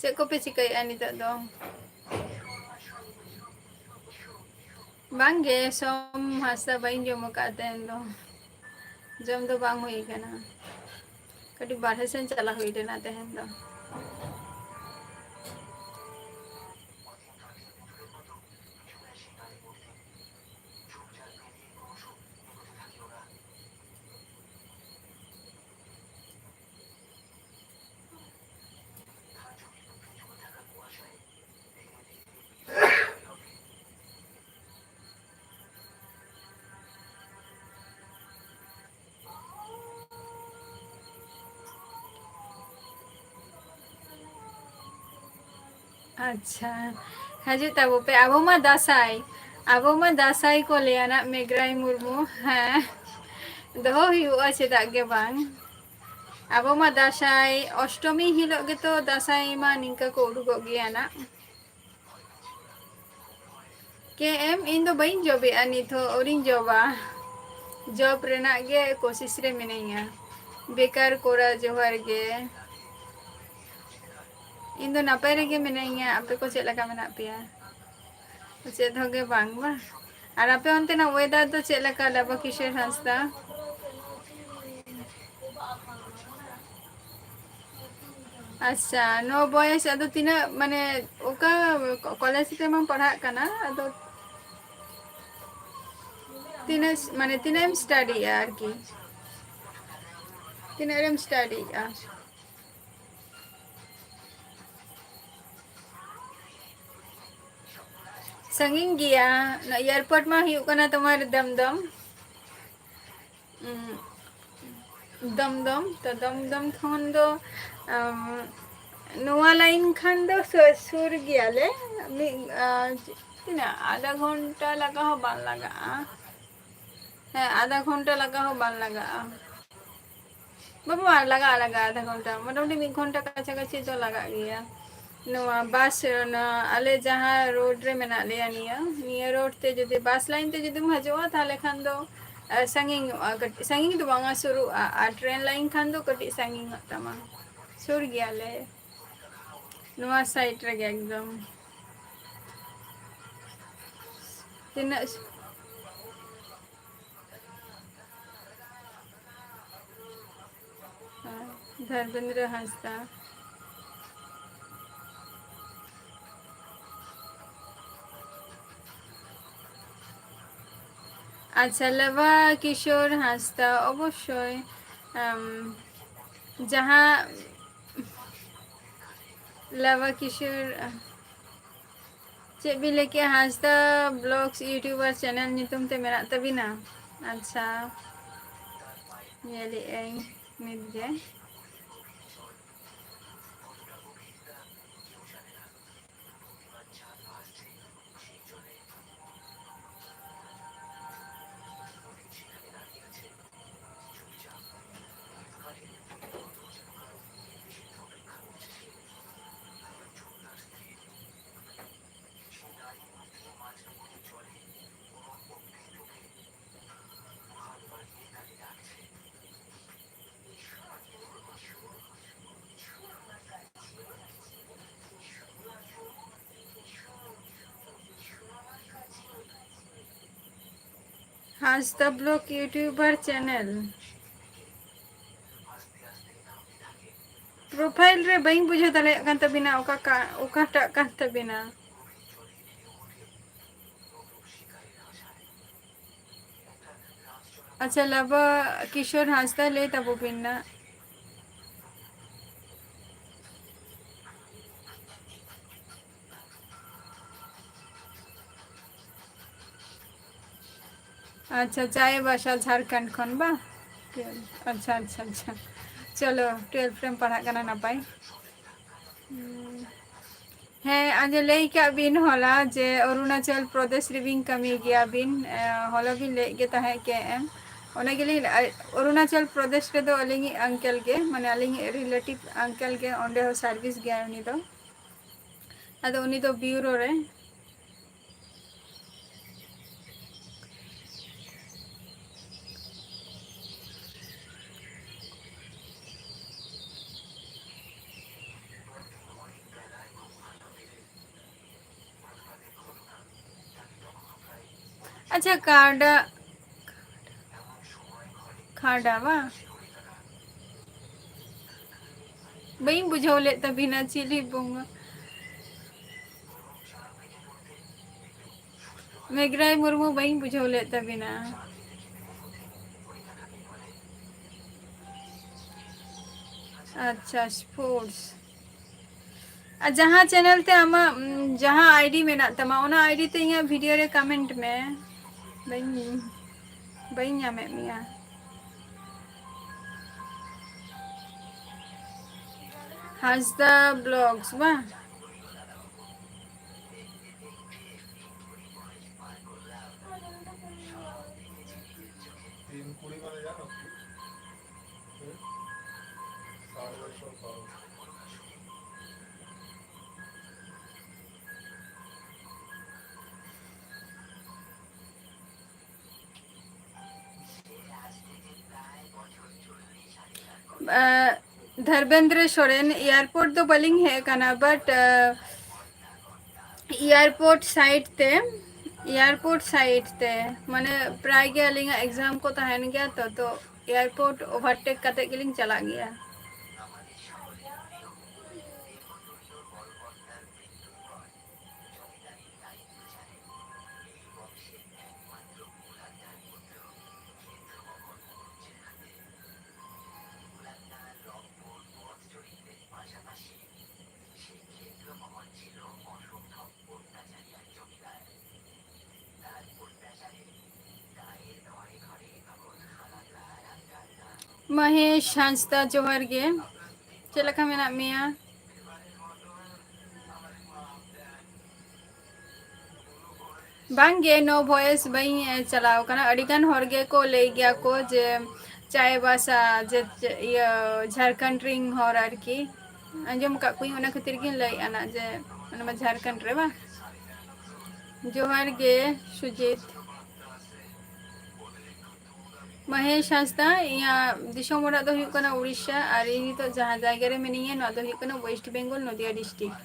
ᱪᱮᱫ ᱠᱚᱯᱮ ᱪᱤᱠᱟᱹᱭᱮᱫᱼᱟ ᱱᱤᱛᱚᱜ ᱫᱚ? ᱵᱟᱝᱜᱮ, ᱥᱚᱢ ᱦᱟᱸᱥᱫᱟ ᱵᱟᱹᱧ ᱡᱚᱢ ᱟᱠᱟᱫ ᱛᱮᱦᱮᱧ ᱫᱚ᱾ ᱡᱚᱢ ᱫᱚ ᱵᱟᱝ ᱦᱩᱭ ᱟᱠᱟᱱᱟ᱾ ᱠᱟᱹᱴᱤᱡ ᱵᱟᱨᱦᱮ ᱥᱮᱱ ᱪᱟᱞᱟᱣ ᱦᱩᱭ ᱞᱮᱱᱟ ᱛᱮᱦᱮᱧ ᱫᱚ᱾ ᱟᱪᱪᱷᱟ, ᱦᱤᱡᱩᱜ ᱛᱟᱵᱚ ᱯᱮ᱾ ᱟᱵᱚ ᱢᱟ ᱫᱟᱸᱥᱟᱭ, ᱟᱵᱚ ᱢᱟ ᱫᱟᱸᱥᱟᱭ ᱠᱚ ᱞᱟᱹᱭᱟ ᱱᱟᱜ, ᱢᱮᱜᱽᱨᱟᱭ ᱢᱩᱨᱢᱩ᱾ ᱦᱮᱸ, ᱫᱚᱦᱚ ᱦᱩᱭᱩᱜᱼᱟ, ᱪᱮᱫᱟᱜ ᱜᱮ ᱵᱟᱝ᱾ ᱟᱵᱚ ᱢᱟ ᱫᱟᱸᱥᱟᱭ ᱚᱥᱴᱚᱢᱤ ᱦᱤᱞᱳᱜ ᱜᱮᱛᱚ ᱫᱟᱸᱥᱟᱭ ᱢᱟ ᱱᱤᱝᱠᱟᱹ ᱠᱚ ᱩᱰᱩᱠᱚᱜ ᱜᱮᱭᱟ ᱱᱟᱜ᱾ ᱠᱮ ᱮᱢ, ᱤᱧ ᱫᱚ ᱵᱟᱹᱧ ᱡᱚᱵᱮᱜᱼᱟ, ᱱᱤᱛ ᱦᱚᱸ ᱟᱹᱣᱨᱤᱧ ᱡᱚᱵᱟ᱾ ᱡᱚᱵ ᱨᱮᱱᱟᱜ ᱜᱮ ᱠᱳᱥᱤᱥ ᱨᱮ ᱢᱤᱱᱟᱹᱧᱟ᱾ ᱵᱮᱠᱟᱨ ᱠᱚᱲᱟ, ᱡᱚᱦᱟᱨ ᱜᱮ᱾ ᱤᱧ ᱫᱚ ᱱᱟᱯᱟᱭ ᱨᱮᱜᱮ ᱢᱤᱱᱟᱹᱧᱟ, ᱟᱯᱮ ᱠᱚ ᱪᱮᱫ ᱞᱮᱠᱟ ᱢᱮᱱᱟᱜ ᱯᱮᱭᱟ? ᱪᱮᱫ ᱦᱚᱸ ᱜᱮ ᱵᱟᱝ ᱵᱟ? ᱟᱨ ᱟᱯᱮ ᱚᱱᱛᱮᱱᱟᱜ ᱚᱭᱮᱫᱟᱨ ᱫᱚ ᱪᱮᱫ ᱞᱮᱠᱟ, ᱞᱟᱵᱟ ᱠᱤᱥᱳᱨ ᱦᱟᱸᱥᱫᱟ? ᱟᱪᱪᱷᱟ, ᱱᱚ ᱵᱚᱭᱮᱥ, ᱟᱫᱚ ᱛᱤᱱᱟᱹᱜ, ᱢᱟᱱᱮ, ᱚᱠᱟ ᱠᱚ-, ᱠᱚᱞᱮᱡᱽ ᱨᱮᱢᱟᱢ ᱯᱟᱲᱦᱟᱜ ᱠᱟᱱᱟ, ᱟᱫᱚ ᱛᱤᱱᱟᱹᱜ, ᱢᱟᱱᱮ, ᱛᱤᱱᱟᱹᱜ ᱮᱢ ᱥᱴᱟᱰᱤᱭᱮᱜᱼᱟ ᱟᱨᱠᱤ? ᱛᱤᱱᱟᱹᱜ ᱨᱮᱢ ᱥᱴᱟᱰᱤᱭᱮᱜᱼᱟ? ᱥᱟᱺᱜᱤᱧ ᱜᱮᱭᱟ᱾ ᱱᱚᱣᱟ ᱮᱭᱟᱨᱯᱳᱨᱴ ᱢᱟ ᱦᱩᱭᱩᱜ ᱠᱟᱱᱟ ᱛᱳᱢᱟᱨ ᱫᱚᱢᱫᱚᱢ᱾ ᱩᱸ, ᱫᱚᱢᱫᱚᱢ, ᱛᱚ ᱫᱚᱢᱫᱚᱢ ᱠᱷᱚᱱ ᱫᱚ, ᱟᱢ, ᱱᱚᱣᱟ ᱞᱟᱭᱤᱱ ᱠᱷᱟᱱ ᱫᱚ ᱥᱩ-, ᱥᱩᱨ ᱜᱮᱭᱟᱞᱮ᱾ ᱢᱤᱫ, ᱟ, ᱛᱤᱱᱟᱹᱜ, ᱟᱫᱷᱟ ᱜᱷᱚᱱᱴᱟ ᱞᱟᱜᱟ ᱦᱚᱸ ᱵᱟᱝ ᱞᱟᱜᱟᱜᱼᱟ᱾ ᱦᱮᱸ, ᱟᱫᱷᱟ ᱜᱷᱚᱱᱴᱟ ᱞᱟᱜᱟ ᱦᱚᱸ ᱵᱟᱝ ᱞᱟᱜᱟᱜᱼᱟ᱾ ᱵᱟᱵᱟ, ᱞᱟᱜᱟᱜᱼᱟ, ᱞᱟᱜᱟᱜᱼᱟ, ᱟᱫᱷᱟ ᱜᱷᱚᱱᱴᱟ, ᱢᱚᱴᱟᱢᱩᱴᱤ ᱢᱤᱫ ᱜᱷᱚᱱᱴᱟ ᱠᱟᱪᱷᱟ ᱠᱟᱪᱷᱤ ᱫᱚ ᱞᱟᱜᱟᱜ ᱜᱮᱭᱟ᱾ ᱱᱚᱣᱟ ᱵᱟᱥ, ᱚᱱᱟ ᱟᱞᱮ ᱡᱟᱦᱟᱸ ᱨᱳᱰ ᱨᱮ ᱢᱮᱱᱟᱜ ᱞᱮᱭᱟ, ᱱᱤᱭᱟᱹ, ᱱᱤᱭᱟᱹ ᱨᱳᱰ ᱛᱮ ᱡᱩᱫᱤ ᱵᱟᱥ ᱞᱟᱭᱤᱱ ᱛᱮ ᱡᱩᱫᱤᱢ ᱦᱤᱡᱩᱜᱼᱟ, ᱛᱟᱦᱚᱞᱮ ᱠᱷᱟᱱ ᱫᱚ, ᱮ, ᱥᱟᱺᱜᱤᱧᱚᱜᱼᱟ ᱠᱟᱹᱴᱤᱡ᱾ ᱥᱟᱺᱜᱤᱧ ᱫᱚ ᱵᱟᱝᱟ, ᱥᱩᱨᱩᱜᱼᱟ᱾ ᱟᱨ ᱴᱨᱮᱱ ᱞᱟᱭᱤᱱ ᱠᱷᱟᱱ ᱫᱚ ᱠᱟᱹᱴᱤᱡ ᱥᱟᱺᱜᱤᱧᱚᱜ ᱛᱟᱢᱟ᱾ ᱥᱩᱨ ᱜᱮᱭᱟᱞᱮ ᱱᱚᱣᱟ ᱥᱟᱭᱤᱰ ᱨᱮᱜᱮ ᱮᱠᱫᱚᱢ᱾ ᱛᱤᱱᱟᱹᱜ ᱫᱷᱚᱨᱢᱮᱱᱫᱨᱚ ᱦᱟᱸᱥᱫᱟ᱾ ᱟᱪᱪᱷᱟ, ᱞᱟᱵᱟ ᱠᱤᱥᱳᱨ ᱦᱟᱸᱥᱫᱟ, ᱚᱵᱚᱥᱥᱳᱭ, ᱟᱢ, ᱡᱟᱦᱟᱸ ᱞᱟᱵᱟ ᱠᱤᱥᱳᱨ, ᱪᱮᱫ ᱵᱤᱱ ᱞᱟᱹᱭ ᱠᱮᱜᱼᱟ? ᱦᱟᱸᱥᱫᱟ ᱵᱞᱚᱜᱥ ᱤᱭᱩᱴᱩᱵᱟᱨ ᱪᱮᱱᱮᱞ ᱧᱩᱛᱩᱢ ᱛᱮ ᱢᱮᱱᱟᱜ ᱛᱟᱹᱵᱤᱱᱟ? ᱟᱪᱪᱷᱟ, ᱧᱮᱞᱮᱫ ᱟᱹᱧ ᱱᱤᱛ ᱜᱮ᱾ ᱦᱟᱸᱥᱫᱟ ᱵᱞᱚᱜ ᱤᱭᱩᱴᱩᱵᱟᱨ ᱪᱮᱱᱮᱞ᱾ ᱯᱨᱚᱯᱷᱟᱭᱤᱞ ᱨᱮ ᱵᱟᱹᱧ ᱵᱩᱡᱷᱟᱹᱣ ᱫᱟᱲᱮᱭᱟᱜ ᱠᱟᱱ ᱛᱟᱵᱤᱱᱟ, ᱚᱠᱟ ᱠᱟ-, ᱚᱠᱟᱴᱟᱜ ᱠᱟᱱ ᱛᱟᱵᱤᱱᱟ᱾ ᱟᱪᱪᱷᱟ, ᱞᱟᱵᱟ ᱠᱤᱥᱳᱨ ᱦᱟᱸᱥᱫᱟ ᱞᱟᱹᱭ ᱛᱟᱵᱚ ᱵᱤᱱ ᱱᱟ᱾ ᱟᱪᱪᱷᱟ, ᱪᱟᱭᱵᱟᱥᱟ ᱡᱷᱟᱲᱠᱷᱚᱸᱰ ᱠᱷᱚᱱ ᱵᱟ? ᱟᱪᱪᱷᱟ, ᱟᱪᱪᱷᱟ, ᱟᱪᱪᱷᱟ᱾ ᱪᱚᱞᱚ, ᱴᱩᱭᱮᱞᱵᱷ ᱨᱮᱢ ᱯᱟᱲᱦᱟᱜ ᱠᱟᱱᱟ, ᱱᱟᱯᱟᱭ᱾ ᱦᱩᱸ᱾ ᱦᱮᱸ, ᱟᱸᱡᱮ ᱞᱟᱹᱭ ᱠᱟᱜ ᱵᱤᱱ ᱦᱚᱞᱟ ᱡᱮ ᱚᱨᱩᱱᱟᱪᱚᱞ ᱯᱨᱚᱫᱮᱥ ᱨᱮᱵᱤᱱ ᱠᱟᱹᱢᱤ ᱜᱮᱭᱟ ᱵᱤᱱ, ᱮ, ᱦᱚᱞᱟ ᱵᱤᱱ ᱞᱟᱹᱭᱮᱫ ᱜᱮ ᱛᱟᱦᱮᱸᱫ ᱠᱮ ᱮᱢ᱾ ᱚᱱᱟ ᱜᱮᱞᱤᱧ, ᱟ, ᱚᱨᱩᱱᱟᱪᱚᱞ ᱯᱨᱚᱫᱮᱥ ᱨᱮᱫᱚ ᱟᱹᱞᱤᱧᱤᱡ ᱟᱝᱠᱮᱞ ᱜᱮ, ᱢᱟᱱᱮ ᱟᱹᱞᱤᱧᱤᱡ ᱨᱤᱞᱮᱴᱤᱵᱷ ᱟᱝᱠᱮᱞ ᱜᱮ, ᱚᱸᱰᱮ ᱦᱚᱸ ᱥᱟᱨᱵᱷᱤᱥ ᱜᱮᱭᱟᱭ ᱩᱱᱤ ᱫᱚ᱾ ᱟᱫᱚ ᱩᱱᱤ ᱫᱚ ᱵᱤᱭᱩᱨᱳ ᱨᱮ᱾ ᱟᱪᱪᱷᱟ, ᱠᱟᱰᱟ, ᱠᱷᱟᱰᱟ ᱵᱟᱝ? ᱵᱟᱹᱧ ᱵᱩᱡᱷᱟᱹᱣ ᱞᱮᱫ ᱛᱟᱵᱤᱱᱟ, ᱪᱤᱞᱤ ᱵᱚᱸᱜᱟ? ᱢᱮᱜᱽᱨᱟᱭ ᱢᱩᱨᱢᱩ, ᱵᱟᱹᱧ ᱵᱩᱡᱷᱟᱹᱣ ᱞᱮᱫ ᱛᱟᱵᱤᱱᱟ᱾ ᱟᱪᱪᱷᱟ, ᱥᱯᱳᱨᱴᱥ᱾ ᱟᱨ ᱡᱟᱦᱟᱸ ᱪᱮᱱᱮᱞ ᱛᱮ ᱟᱢᱟᱜ, ᱩᱢ, ᱡᱟᱦᱟᱸ ᱟᱭᱰᱤ ᱢᱮᱱᱟᱜ ᱛᱟᱢᱟ, ᱚᱱᱟ ᱟᱭᱰᱤ ᱛᱮ ᱤᱧᱟᱹᱜ ᱵᱷᱤᱰᱤᱭᱳ ᱨᱮ ᱠᱚᱢᱮᱱᱴ ᱢᱮ᱾ ᱵᱟᱹᱧ, ᱵᱟᱹᱧ ᱧᱟᱢᱮᱫ ᱢᱮᱭᱟ᱾ ᱦᱟᱸᱥᱫᱟ ᱵᱞᱚᱜᱥ ᱵᱟᱝ? ᱟᱸ, ᱫᱷᱚᱨᱵᱮᱱᱫᱨᱚ ᱥᱚᱨᱮᱱ, ᱮᱭᱟᱨᱯᱳᱨᱴ ᱫᱚ ᱵᱟᱹᱞᱤᱧ ᱦᱮᱡ ᱟᱠᱟᱱᱟ, but, ᱟᱸ, ᱮᱭᱟᱨᱯᱳᱨᱴ ᱥᱟᱭᱤᱰ ᱛᱮ ᱮᱭᱟᱨᱯᱳᱨᱴ ᱥᱟᱭᱤᱰ ᱛᱮ, ᱢᱟᱱᱮ ᱯᱨᱟᱭ ᱜᱮ ᱟᱹᱞᱤᱧᱟᱜ ᱮᱠᱡᱟᱢ ᱠᱚ ᱛᱟᱦᱮᱱ ᱜᱮᱭᱟ ᱛᱚ, ᱛᱚ ᱮᱭᱟᱨᱯᱳᱨᱴ ᱳᱵᱷᱟᱨᱴᱮᱠ ᱠᱟᱛᱮ ᱜᱮᱞᱤᱧ ᱪᱟᱞᱟᱜ ᱜᱮᱭᱟ᱾ ᱢᱚᱦᱮᱥ ᱦᱟᱸᱥᱫᱟ, ᱡᱚᱦᱟᱨ ᱜᱮ᱾ ᱪᱮᱫ ᱞᱮᱠᱟ ᱢᱮᱱᱟᱜ ᱢᱮᱭᱟ? ᱵᱟᱝᱜᱮ, ᱱᱳ ᱵᱷᱚᱭᱮᱥ ᱵᱟᱹᱧ, ᱮ, ᱪᱟᱞᱟᱣ ᱠᱟᱱᱟ᱾ ᱟᱹᱰᱤᱜᱟᱱ ᱦᱚᱲ ᱜᱮᱠᱚ ᱞᱟᱹᱭ ᱜᱮᱭᱟ ᱠᱚ ᱡᱮ ᱪᱟᱭᱵᱟᱥᱟ, ᱡᱮ, ᱡᱮ, ᱤᱭᱟᱹ, ᱡᱷᱟᱲᱠᱷᱚᱸᱰ ᱨᱤᱱ ᱦᱚᱲ ᱟᱨᱠᱤ᱾ ᱟᱸᱡᱚᱢ ᱟᱠᱟᱫ ᱠᱚᱣᱟᱧ, ᱚᱱᱟ ᱠᱷᱟᱹᱛᱤᱨ ᱜᱤᱧ ᱞᱟᱹᱭᱮᱫᱼᱟ ᱱᱟ ᱡᱮ ᱚᱱᱟ ᱢᱟ ᱡᱷᱟᱲᱠᱷᱚᱸᱰ ᱨᱮ ᱵᱟᱝ᱾ ᱡᱚᱦᱟᱨ ᱜᱮ ᱥᱩᱡᱤᱛ᱾ ᱢᱚᱦᱮᱥ ᱦᱟᱸᱥᱫᱟ, ᱤᱧᱟᱹᱜ ᱫᱤᱥᱚᱢ ᱚᱲᱟᱜ ᱫᱚ ᱦᱩᱭᱩᱜ ᱠᱟᱱᱟ ᱩᱲᱤᱥᱥᱟ, ᱟᱨ ᱤᱧ ᱱᱤᱛᱚᱜ ᱡᱟᱦᱟᱸ ᱡᱟᱭᱜᱟ ᱨᱮ ᱢᱤᱱᱟᱹᱧᱟ, ᱱᱚᱣᱟ ᱫᱚ ᱦᱩᱭᱩᱜ ᱠᱟᱱᱟ ᱣᱮᱥᱴ ᱵᱮᱝᱜᱚᱞ, ᱱᱚᱫᱤᱭᱟ ᱰᱤᱥᱴᱨᱤᱠᱴ᱾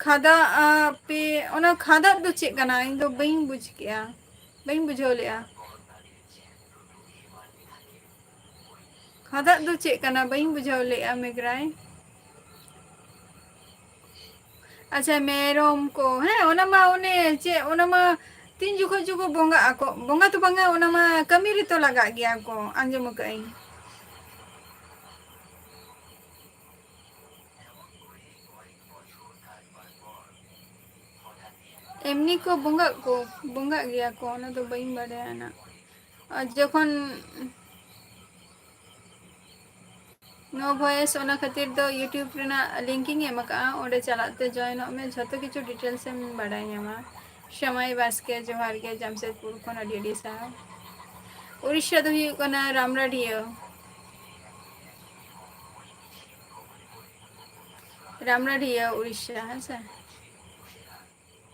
ᱠᱷᱟᱫᱟ, ᱟ, ᱯᱮ, ᱚᱱᱟ ᱠᱷᱟᱫᱟᱜ ᱫᱚ ᱪᱮᱫ ᱠᱟᱱᱟ? ᱤᱧ ᱫᱚ ᱵᱟᱹᱧ ᱵᱩᱡᱽ ᱠᱮᱜᱼᱟ, ᱵᱟᱹᱧ ᱵᱩᱡᱷᱟᱹᱣ ᱞᱮᱜᱼᱟ᱾ ᱠᱷᱟᱫᱟᱜ ᱫᱚ ᱪᱮᱫ ᱠᱟᱱᱟ? ᱵᱟᱹᱧ ᱵᱩᱡᱷᱟᱹᱣ ᱞᱮᱜᱼᱟ, ᱢᱮᱜᱽᱨᱟᱭ᱾ ᱟᱪᱪᱷᱟ, ᱢᱮᱨᱚᱢ ᱠᱚ, ᱦᱮᱸ, ᱚᱱᱟ ᱢᱟ ᱚᱱᱮ ᱪᱮᱫ, ᱚᱱᱟ ᱢᱟ ᱛᱤᱱ ᱡᱚᱠᱷᱚᱡ ᱪᱚᱠᱚ ᱵᱚᱸᱜᱟᱜ ᱟᱠᱚ, ᱵᱚᱸᱜᱟ ᱫᱚ ᱵᱟᱝᱟ, ᱚᱱᱟ ᱢᱟ ᱠᱟᱹᱢᱤ ᱨᱮᱛᱚ ᱞᱟᱜᱟᱜ ᱜᱮᱭᱟ ᱠᱚ, ᱟᱸᱡᱚᱢ ᱟᱠᱟᱫ ᱟᱹᱧ᱾ ᱮᱢᱱᱤ ᱠᱚ ᱵᱚᱸᱜᱟᱜ ᱠᱚ, ᱵᱚᱸᱜᱟᱜ ᱜᱮᱭᱟ ᱠᱚ, ᱚᱱᱟ ᱫᱚ ᱵᱟᱹᱧ ᱵᱟᱰᱟᱭᱟ ᱱᱟᱜ᱾ ᱟᱨ ᱡᱚᱠᱷᱚᱱ ᱱᱚᱣᱟ ᱵᱷᱚᱭᱮᱥ, ᱚᱱᱟ ᱠᱷᱟᱹᱛᱤᱨ ᱫᱚ YouTube ᱨᱮᱱᱟᱜ link ᱤᱧ ᱮᱢ ᱟᱠᱟᱫᱼᱟ, ᱚᱸᱰᱮ ᱪᱟᱞᱟᱜ ᱛᱮ join ᱚᱜ ᱢᱮ, ᱡᱷᱚᱛᱚ ᱠᱤᱪᱷᱩ details ᱮᱢ ᱵᱟᱰᱟᱭ ᱧᱟᱢᱟ᱾ ᱥᱟᱢᱟᱭ ᱵᱟᱥᱠᱮ, ᱡᱚᱦᱟᱨ ᱜᱮ, ᱡᱟᱢᱥᱮᱫᱽᱯᱩᱨ ᱠᱷᱚᱱ ᱟᱹᱰᱤ ᱟᱹᱰᱤ ᱥᱟᱨᱦᱟᱣ᱾ ᱩᱲᱤᱥᱥᱟ ᱫᱚ ᱦᱩᱭᱩᱜ ᱠᱟᱱᱟ ᱨᱟᱢᱨᱟᱰᱤᱭᱟᱹ᱾ ᱨᱟᱢᱨᱟᱰᱤᱭᱟᱹ, ᱩᱲᱤᱥᱥᱟ, ᱦᱮᱸ ᱥᱮ?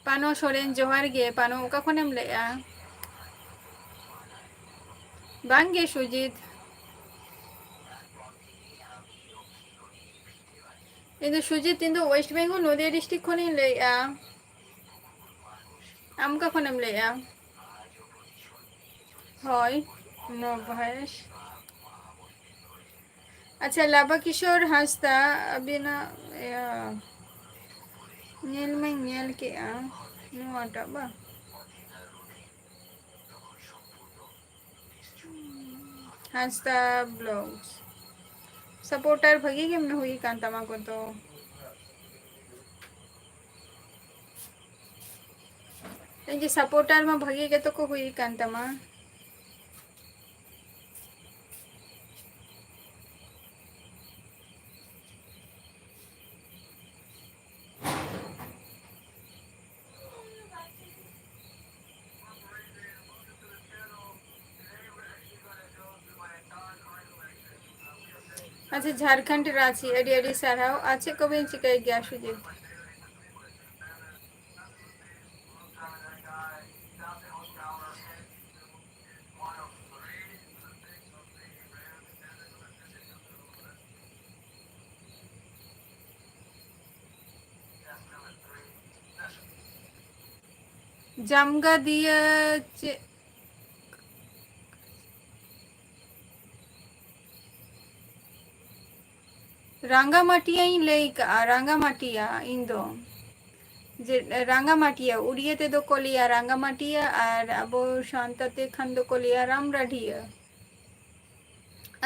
ᱯᱟᱱᱚ ᱥᱚᱨᱮᱱ, ᱡᱚᱦᱟᱨ ᱜᱮ᱾ ᱯᱟᱱᱚ, ᱚᱠᱟ ᱠᱷᱚᱱᱮᱢ ᱞᱟᱹᱭᱮᱜᱼᱟ? ᱵᱟᱝ ᱜᱮ ᱥᱩᱡᱤᱛ, ᱤᱧ ᱫᱚ ᱥᱩᱡᱤᱛ, ᱤᱧ ᱫᱚ West Bengal, ᱱᱚᱫᱤᱭᱟ district ᱠᱷᱚᱱᱤᱧ ᱞᱟᱹᱭᱮᱜᱼᱟ᱾ ᱟᱢ ᱚᱠᱟ ᱠᱷᱚᱱᱮᱢ ᱞᱟᱹᱭᱮᱜᱼᱟ? ᱦᱳᱭ, no voice᱾ ᱟᱪᱪᱷᱟ, ᱞᱟᱵᱟ ᱠᱤᱥᱳᱨ ᱦᱟᱸᱥᱫᱟ, ᱟᱹᱵᱤᱱᱟᱜ, ᱤᱭᱟᱹ, ᱧᱮᱞ ᱢᱟᱧ ᱧᱮᱞ ᱠᱮᱜᱼᱟ, ᱱᱚᱣᱟᱴᱟᱜ ᱵᱟᱝ? ᱦᱟᱸᱥᱫᱟ vlogs supporter ᱵᱷᱟᱹᱜᱤ ᱜᱮᱢ ᱦᱩᱭ ᱠᱟᱱ ᱛᱟᱢᱟ ᱠᱚ ᱛᱚ᱾ ᱤᱧ ᱡᱮ supporter ᱢᱟ ᱵᱷᱟᱹᱜᱤ ᱜᱮᱛᱚ ᱠᱚ ᱦᱩᱭ ᱠᱟᱱ ᱛᱟᱢᱟ᱾ ᱟᱪᱪᱷᱟ, ᱡᱷᱟᱲᱠᱷᱚᱸᱰ ᱨᱟᱸᱪᱤ, ᱟᱹᱰᱤ ᱟᱹᱰᱤ ᱥᱟᱨᱦᱟᱣ᱾ ᱟᱨ ᱪᱮᱫ ᱠᱚᱵᱤᱱ ᱪᱤᱠᱟᱹᱭ ᱜᱮᱭᱟ ᱥᱩᱡᱤᱛ? ᱡᱟᱢᱜᱟᱫᱤᱭᱟᱹ ᱪᱮᱫ? ᱨᱟᱸᱜᱟᱢᱟᱴᱤᱭᱟᱹᱧ ᱞᱟᱹᱭ ᱠᱟᱜᱼᱟ, ᱨᱟᱸᱜᱟᱢᱟᱴᱤᱭᱟ ᱤᱧ ᱫᱚ᱾ ᱡᱮ ᱨᱟᱸᱜᱟᱢᱟᱴᱤᱭᱟ, ᱩᱲᱤᱭᱟ ᱛᱮᱫᱚ ᱠᱚ ᱞᱟᱹᱭᱟ ᱨᱟᱸᱜᱟᱢᱟᱴᱤᱭᱟ, ᱟᱨ ᱟᱵᱚ ᱥᱟᱱᱛᱟᱲ ᱛᱮ ᱠᱷᱟᱱ ᱫᱚᱠᱚ ᱞᱟᱹᱭᱟ ᱨᱟᱢᱨᱟᱰᱤᱭᱟᱹ᱾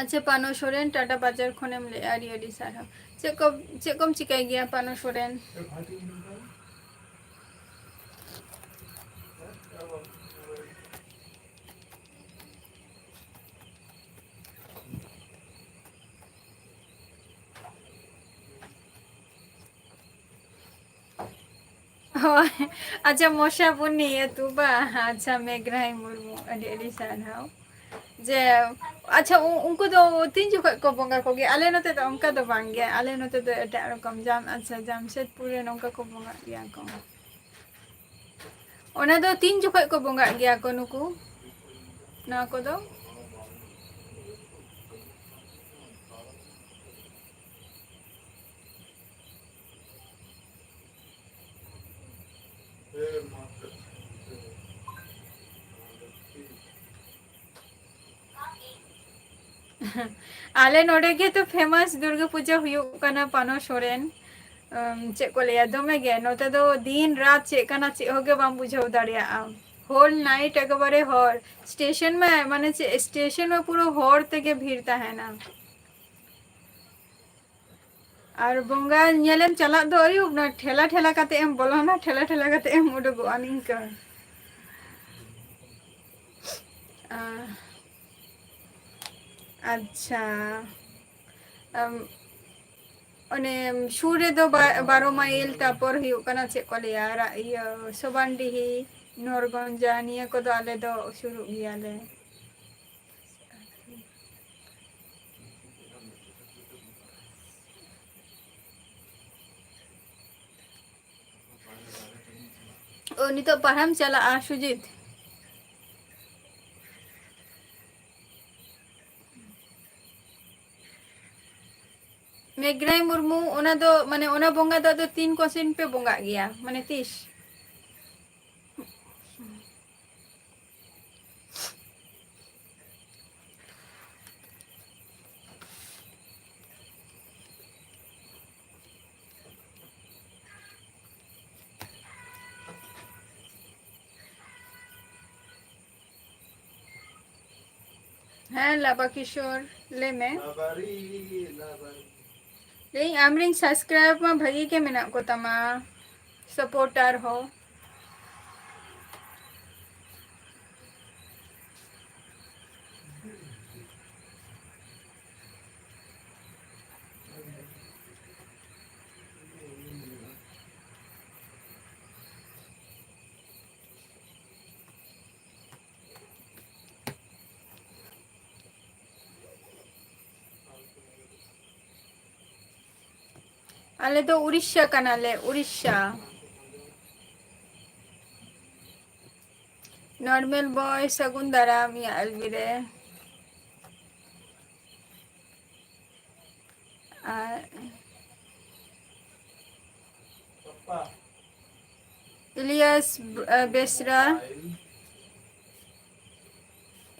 ᱟᱪᱪᱷᱟ, ᱯᱟᱱᱚ ᱥᱚᱨᱮᱱ, ᱴᱟᱴᱟ ᱵᱟᱡᱟᱨ ᱠᱷᱚᱱᱮᱢ ᱞᱟᱹᱭᱟ, ᱟᱹᱰᱤ ᱟᱹᱰᱤ ᱥᱟᱨᱦᱟᱣ᱾ ᱪᱮᱫ ᱠᱚ, ᱪᱮᱫ ᱠᱚᱢ ᱪᱤᱠᱟᱹᱭ ᱜᱮᱭᱟ, ᱯᱟᱱᱚ ᱥᱚᱨᱮᱱ? ᱦᱳᱭ, ᱟᱪᱪᱷᱟ, ᱢᱚᱥᱟ ᱵᱩᱱᱤ ᱟᱹᱛᱩ ᱵᱟ? ᱟᱪᱪᱷᱟ, ᱢᱮᱜᱷᱨᱟᱭ ᱢᱩᱨᱢᱩ, ᱟᱹᱰᱤ ᱟᱹᱰᱤ ᱥᱟᱨᱦᱟᱣ᱾ ᱡᱮ ᱟᱪᱪᱷᱟ, ᱩ-, ᱩᱱᱠᱩ ᱫᱚ ᱛᱤᱱ ᱡᱚᱠᱷᱚᱱ ᱠᱚ ᱵᱚᱸᱜᱟ ᱠᱚᱜᱮᱭᱟ? ᱟᱞᱮ ᱱᱚᱛᱮ ᱫᱚ ᱚᱱᱠᱟ ᱫᱚ ᱵᱟᱝ ᱜᱮ, ᱟᱞᱮ ᱱᱚᱛᱮ ᱫᱚ ᱮᱴᱟᱜ ᱨᱚᱠᱚᱢ᱾ ᱡᱟᱢ-, ᱟᱪᱪᱷᱟ, ᱡᱟᱢᱥᱮᱫᱽᱯᱩᱨ ᱨᱮ ᱱᱚᱝᱠᱟ ᱠᱚ ᱵᱚᱸᱜᱟᱜ ᱜᱮᱭᱟ ᱠᱚ᱾ ᱚᱱᱟ ᱫᱚ ᱛᱤᱱ ᱡᱚᱠᱷᱚᱱ ᱠᱚ ᱵᱚᱸᱜᱟᱜ ᱜᱮᱭᱟ ᱠᱚ ᱱᱩᱠᱩ, ᱱᱚᱣᱟ ᱠᱚᱫᱚ? ᱟᱞᱮ ᱱᱚᱰᱮ ᱜᱮ ᱛᱚ famous ᱫᱩᱨᱜᱟᱹ ᱯᱩᱡᱟᱹ ᱦᱩᱭᱩᱜ ᱠᱟᱱᱟ, ᱯᱟᱱᱚ ᱥᱚᱨᱮᱱ᱾ ᱩᱢ, ᱪᱮᱫ ᱠᱚ ᱞᱟᱹᱭᱟ, ᱫᱚᱢᱮ ᱜᱮ᱾ ᱱᱚᱛᱮ ᱫᱚ ᱫᱤᱱ ᱨᱟᱛ ᱪᱮᱫ ᱠᱟᱱᱟ, ᱪᱮᱫ ᱦᱚᱸ ᱜᱮ ᱵᱟᱢ ᱵᱩᱡᱷᱟᱹᱣ ᱫᱟᱲᱮᱭᱟᱜᱼᱟ᱾ Whole night ᱮᱠᱮᱵᱟᱨᱮ ᱦᱚᱲ᱾ Station ᱢᱟ, ᱢᱟᱱᱮ ᱪᱮᱫ, station ᱢᱟ ᱯᱩᱨᱟᱹ ᱦᱚᱲ ᱛᱮᱜᱮ ᱵᱷᱤᱲ ᱛᱟᱦᱮᱱᱟ᱾ ᱟᱨ ᱵᱚᱸᱜᱟ ᱧᱮᱞᱮᱢ ᱪᱟᱞᱟᱜ ᱫᱚ ᱟᱹᱭᱩᱵ, ᱱᱚᱣᱟ ᱴᱷᱮᱞᱟ ᱴᱷᱮᱞᱟ ᱠᱟᱛᱮ ᱮᱢ ᱵᱚᱞᱚᱱᱟ, ᱴᱷᱮᱞᱟ ᱴᱷᱮᱞᱟ ᱠᱟᱛᱮ ᱮᱢ ᱩᱰᱩᱠᱚᱜᱼᱟ, ᱱᱤᱝᱠᱟᱹ᱾ ᱟ-, ᱟᱪᱪᱷᱟ᱾ ᱟᱢ, ᱚᱱᱮ ᱥᱩᱨ ᱨᱮᱫᱚ ᱵᱟ-, ᱵᱟᱨᱚ ᱢᱟᱭᱤᱞ, ᱛᱟᱯᱚᱨ ᱦᱩᱭᱩᱜ ᱠᱟᱱᱟ, ᱪᱮᱫ ᱠᱚ ᱞᱟᱹᱭᱟ, ᱨᱟ-, ᱤᱭᱟᱹ, ᱥᱚᱵᱟᱱᱰᱤᱦᱤ, ᱱᱚᱨᱜᱚᱧᱡᱟ, ᱱᱤᱭᱟᱹ ᱠᱚᱫᱚ ᱟᱞᱮ ᱫᱚ ᱥᱩᱨᱩᱜ ᱜᱮᱭᱟᱞᱮ᱾ ᱚ, ᱱᱤᱛᱚᱜ ᱯᱟᱲᱦᱟᱢ ᱪᱟᱞᱟᱜᱼᱟ, ᱥᱩᱡᱤᱛ? ᱢᱮᱜᱽᱨᱟᱭ ᱢᱩᱨᱢᱩ, ᱚᱱᱟ ᱫᱚ, ᱢᱟᱱᱮ, ᱚᱱᱟ ᱵᱚᱸᱜᱟ ᱫᱚ ᱟᱫᱚ ᱛᱤᱱ ᱠᱚᱥᱮᱱ ᱯᱮ ᱵᱚᱸᱜᱟᱜ ᱜᱮᱭᱟ? ᱢᱟᱱᱮ, ᱛᱤᱥ? ᱦᱮᱸ, ᱞᱟᱵᱟ ᱠᱤᱥᱳᱨ, ᱞᱟᱹᱭ ᱢᱮ᱾ ᱞᱟᱹᱭᱟᱹᱧ, ᱟᱢᱨᱮᱱ subscriber ᱢᱟ ᱵᱷᱟᱜᱤ ᱜᱮ ᱢᱮᱱᱟᱜ ᱠᱚ ᱛᱟᱢᱟ, supporter ᱦᱚᱸ᱾ ᱟᱞᱮ ᱫᱚ ᱩᱲᱤᱥᱥᱟ ᱠᱟᱱᱟᱞᱮ, ᱩᱲᱤᱥᱥᱟ᱾ Normal boy, ᱥᱟᱹᱜᱩᱱ ᱫᱟᱨᱟᱢ ᱤᱧᱟᱹᱜ ᱟᱞᱵᱤ ᱨᱮ᱾ ᱟᱨ ᱤᱞᱤᱭᱟᱥ, ᱟᱨ, ᱵᱮᱥᱨᱟ,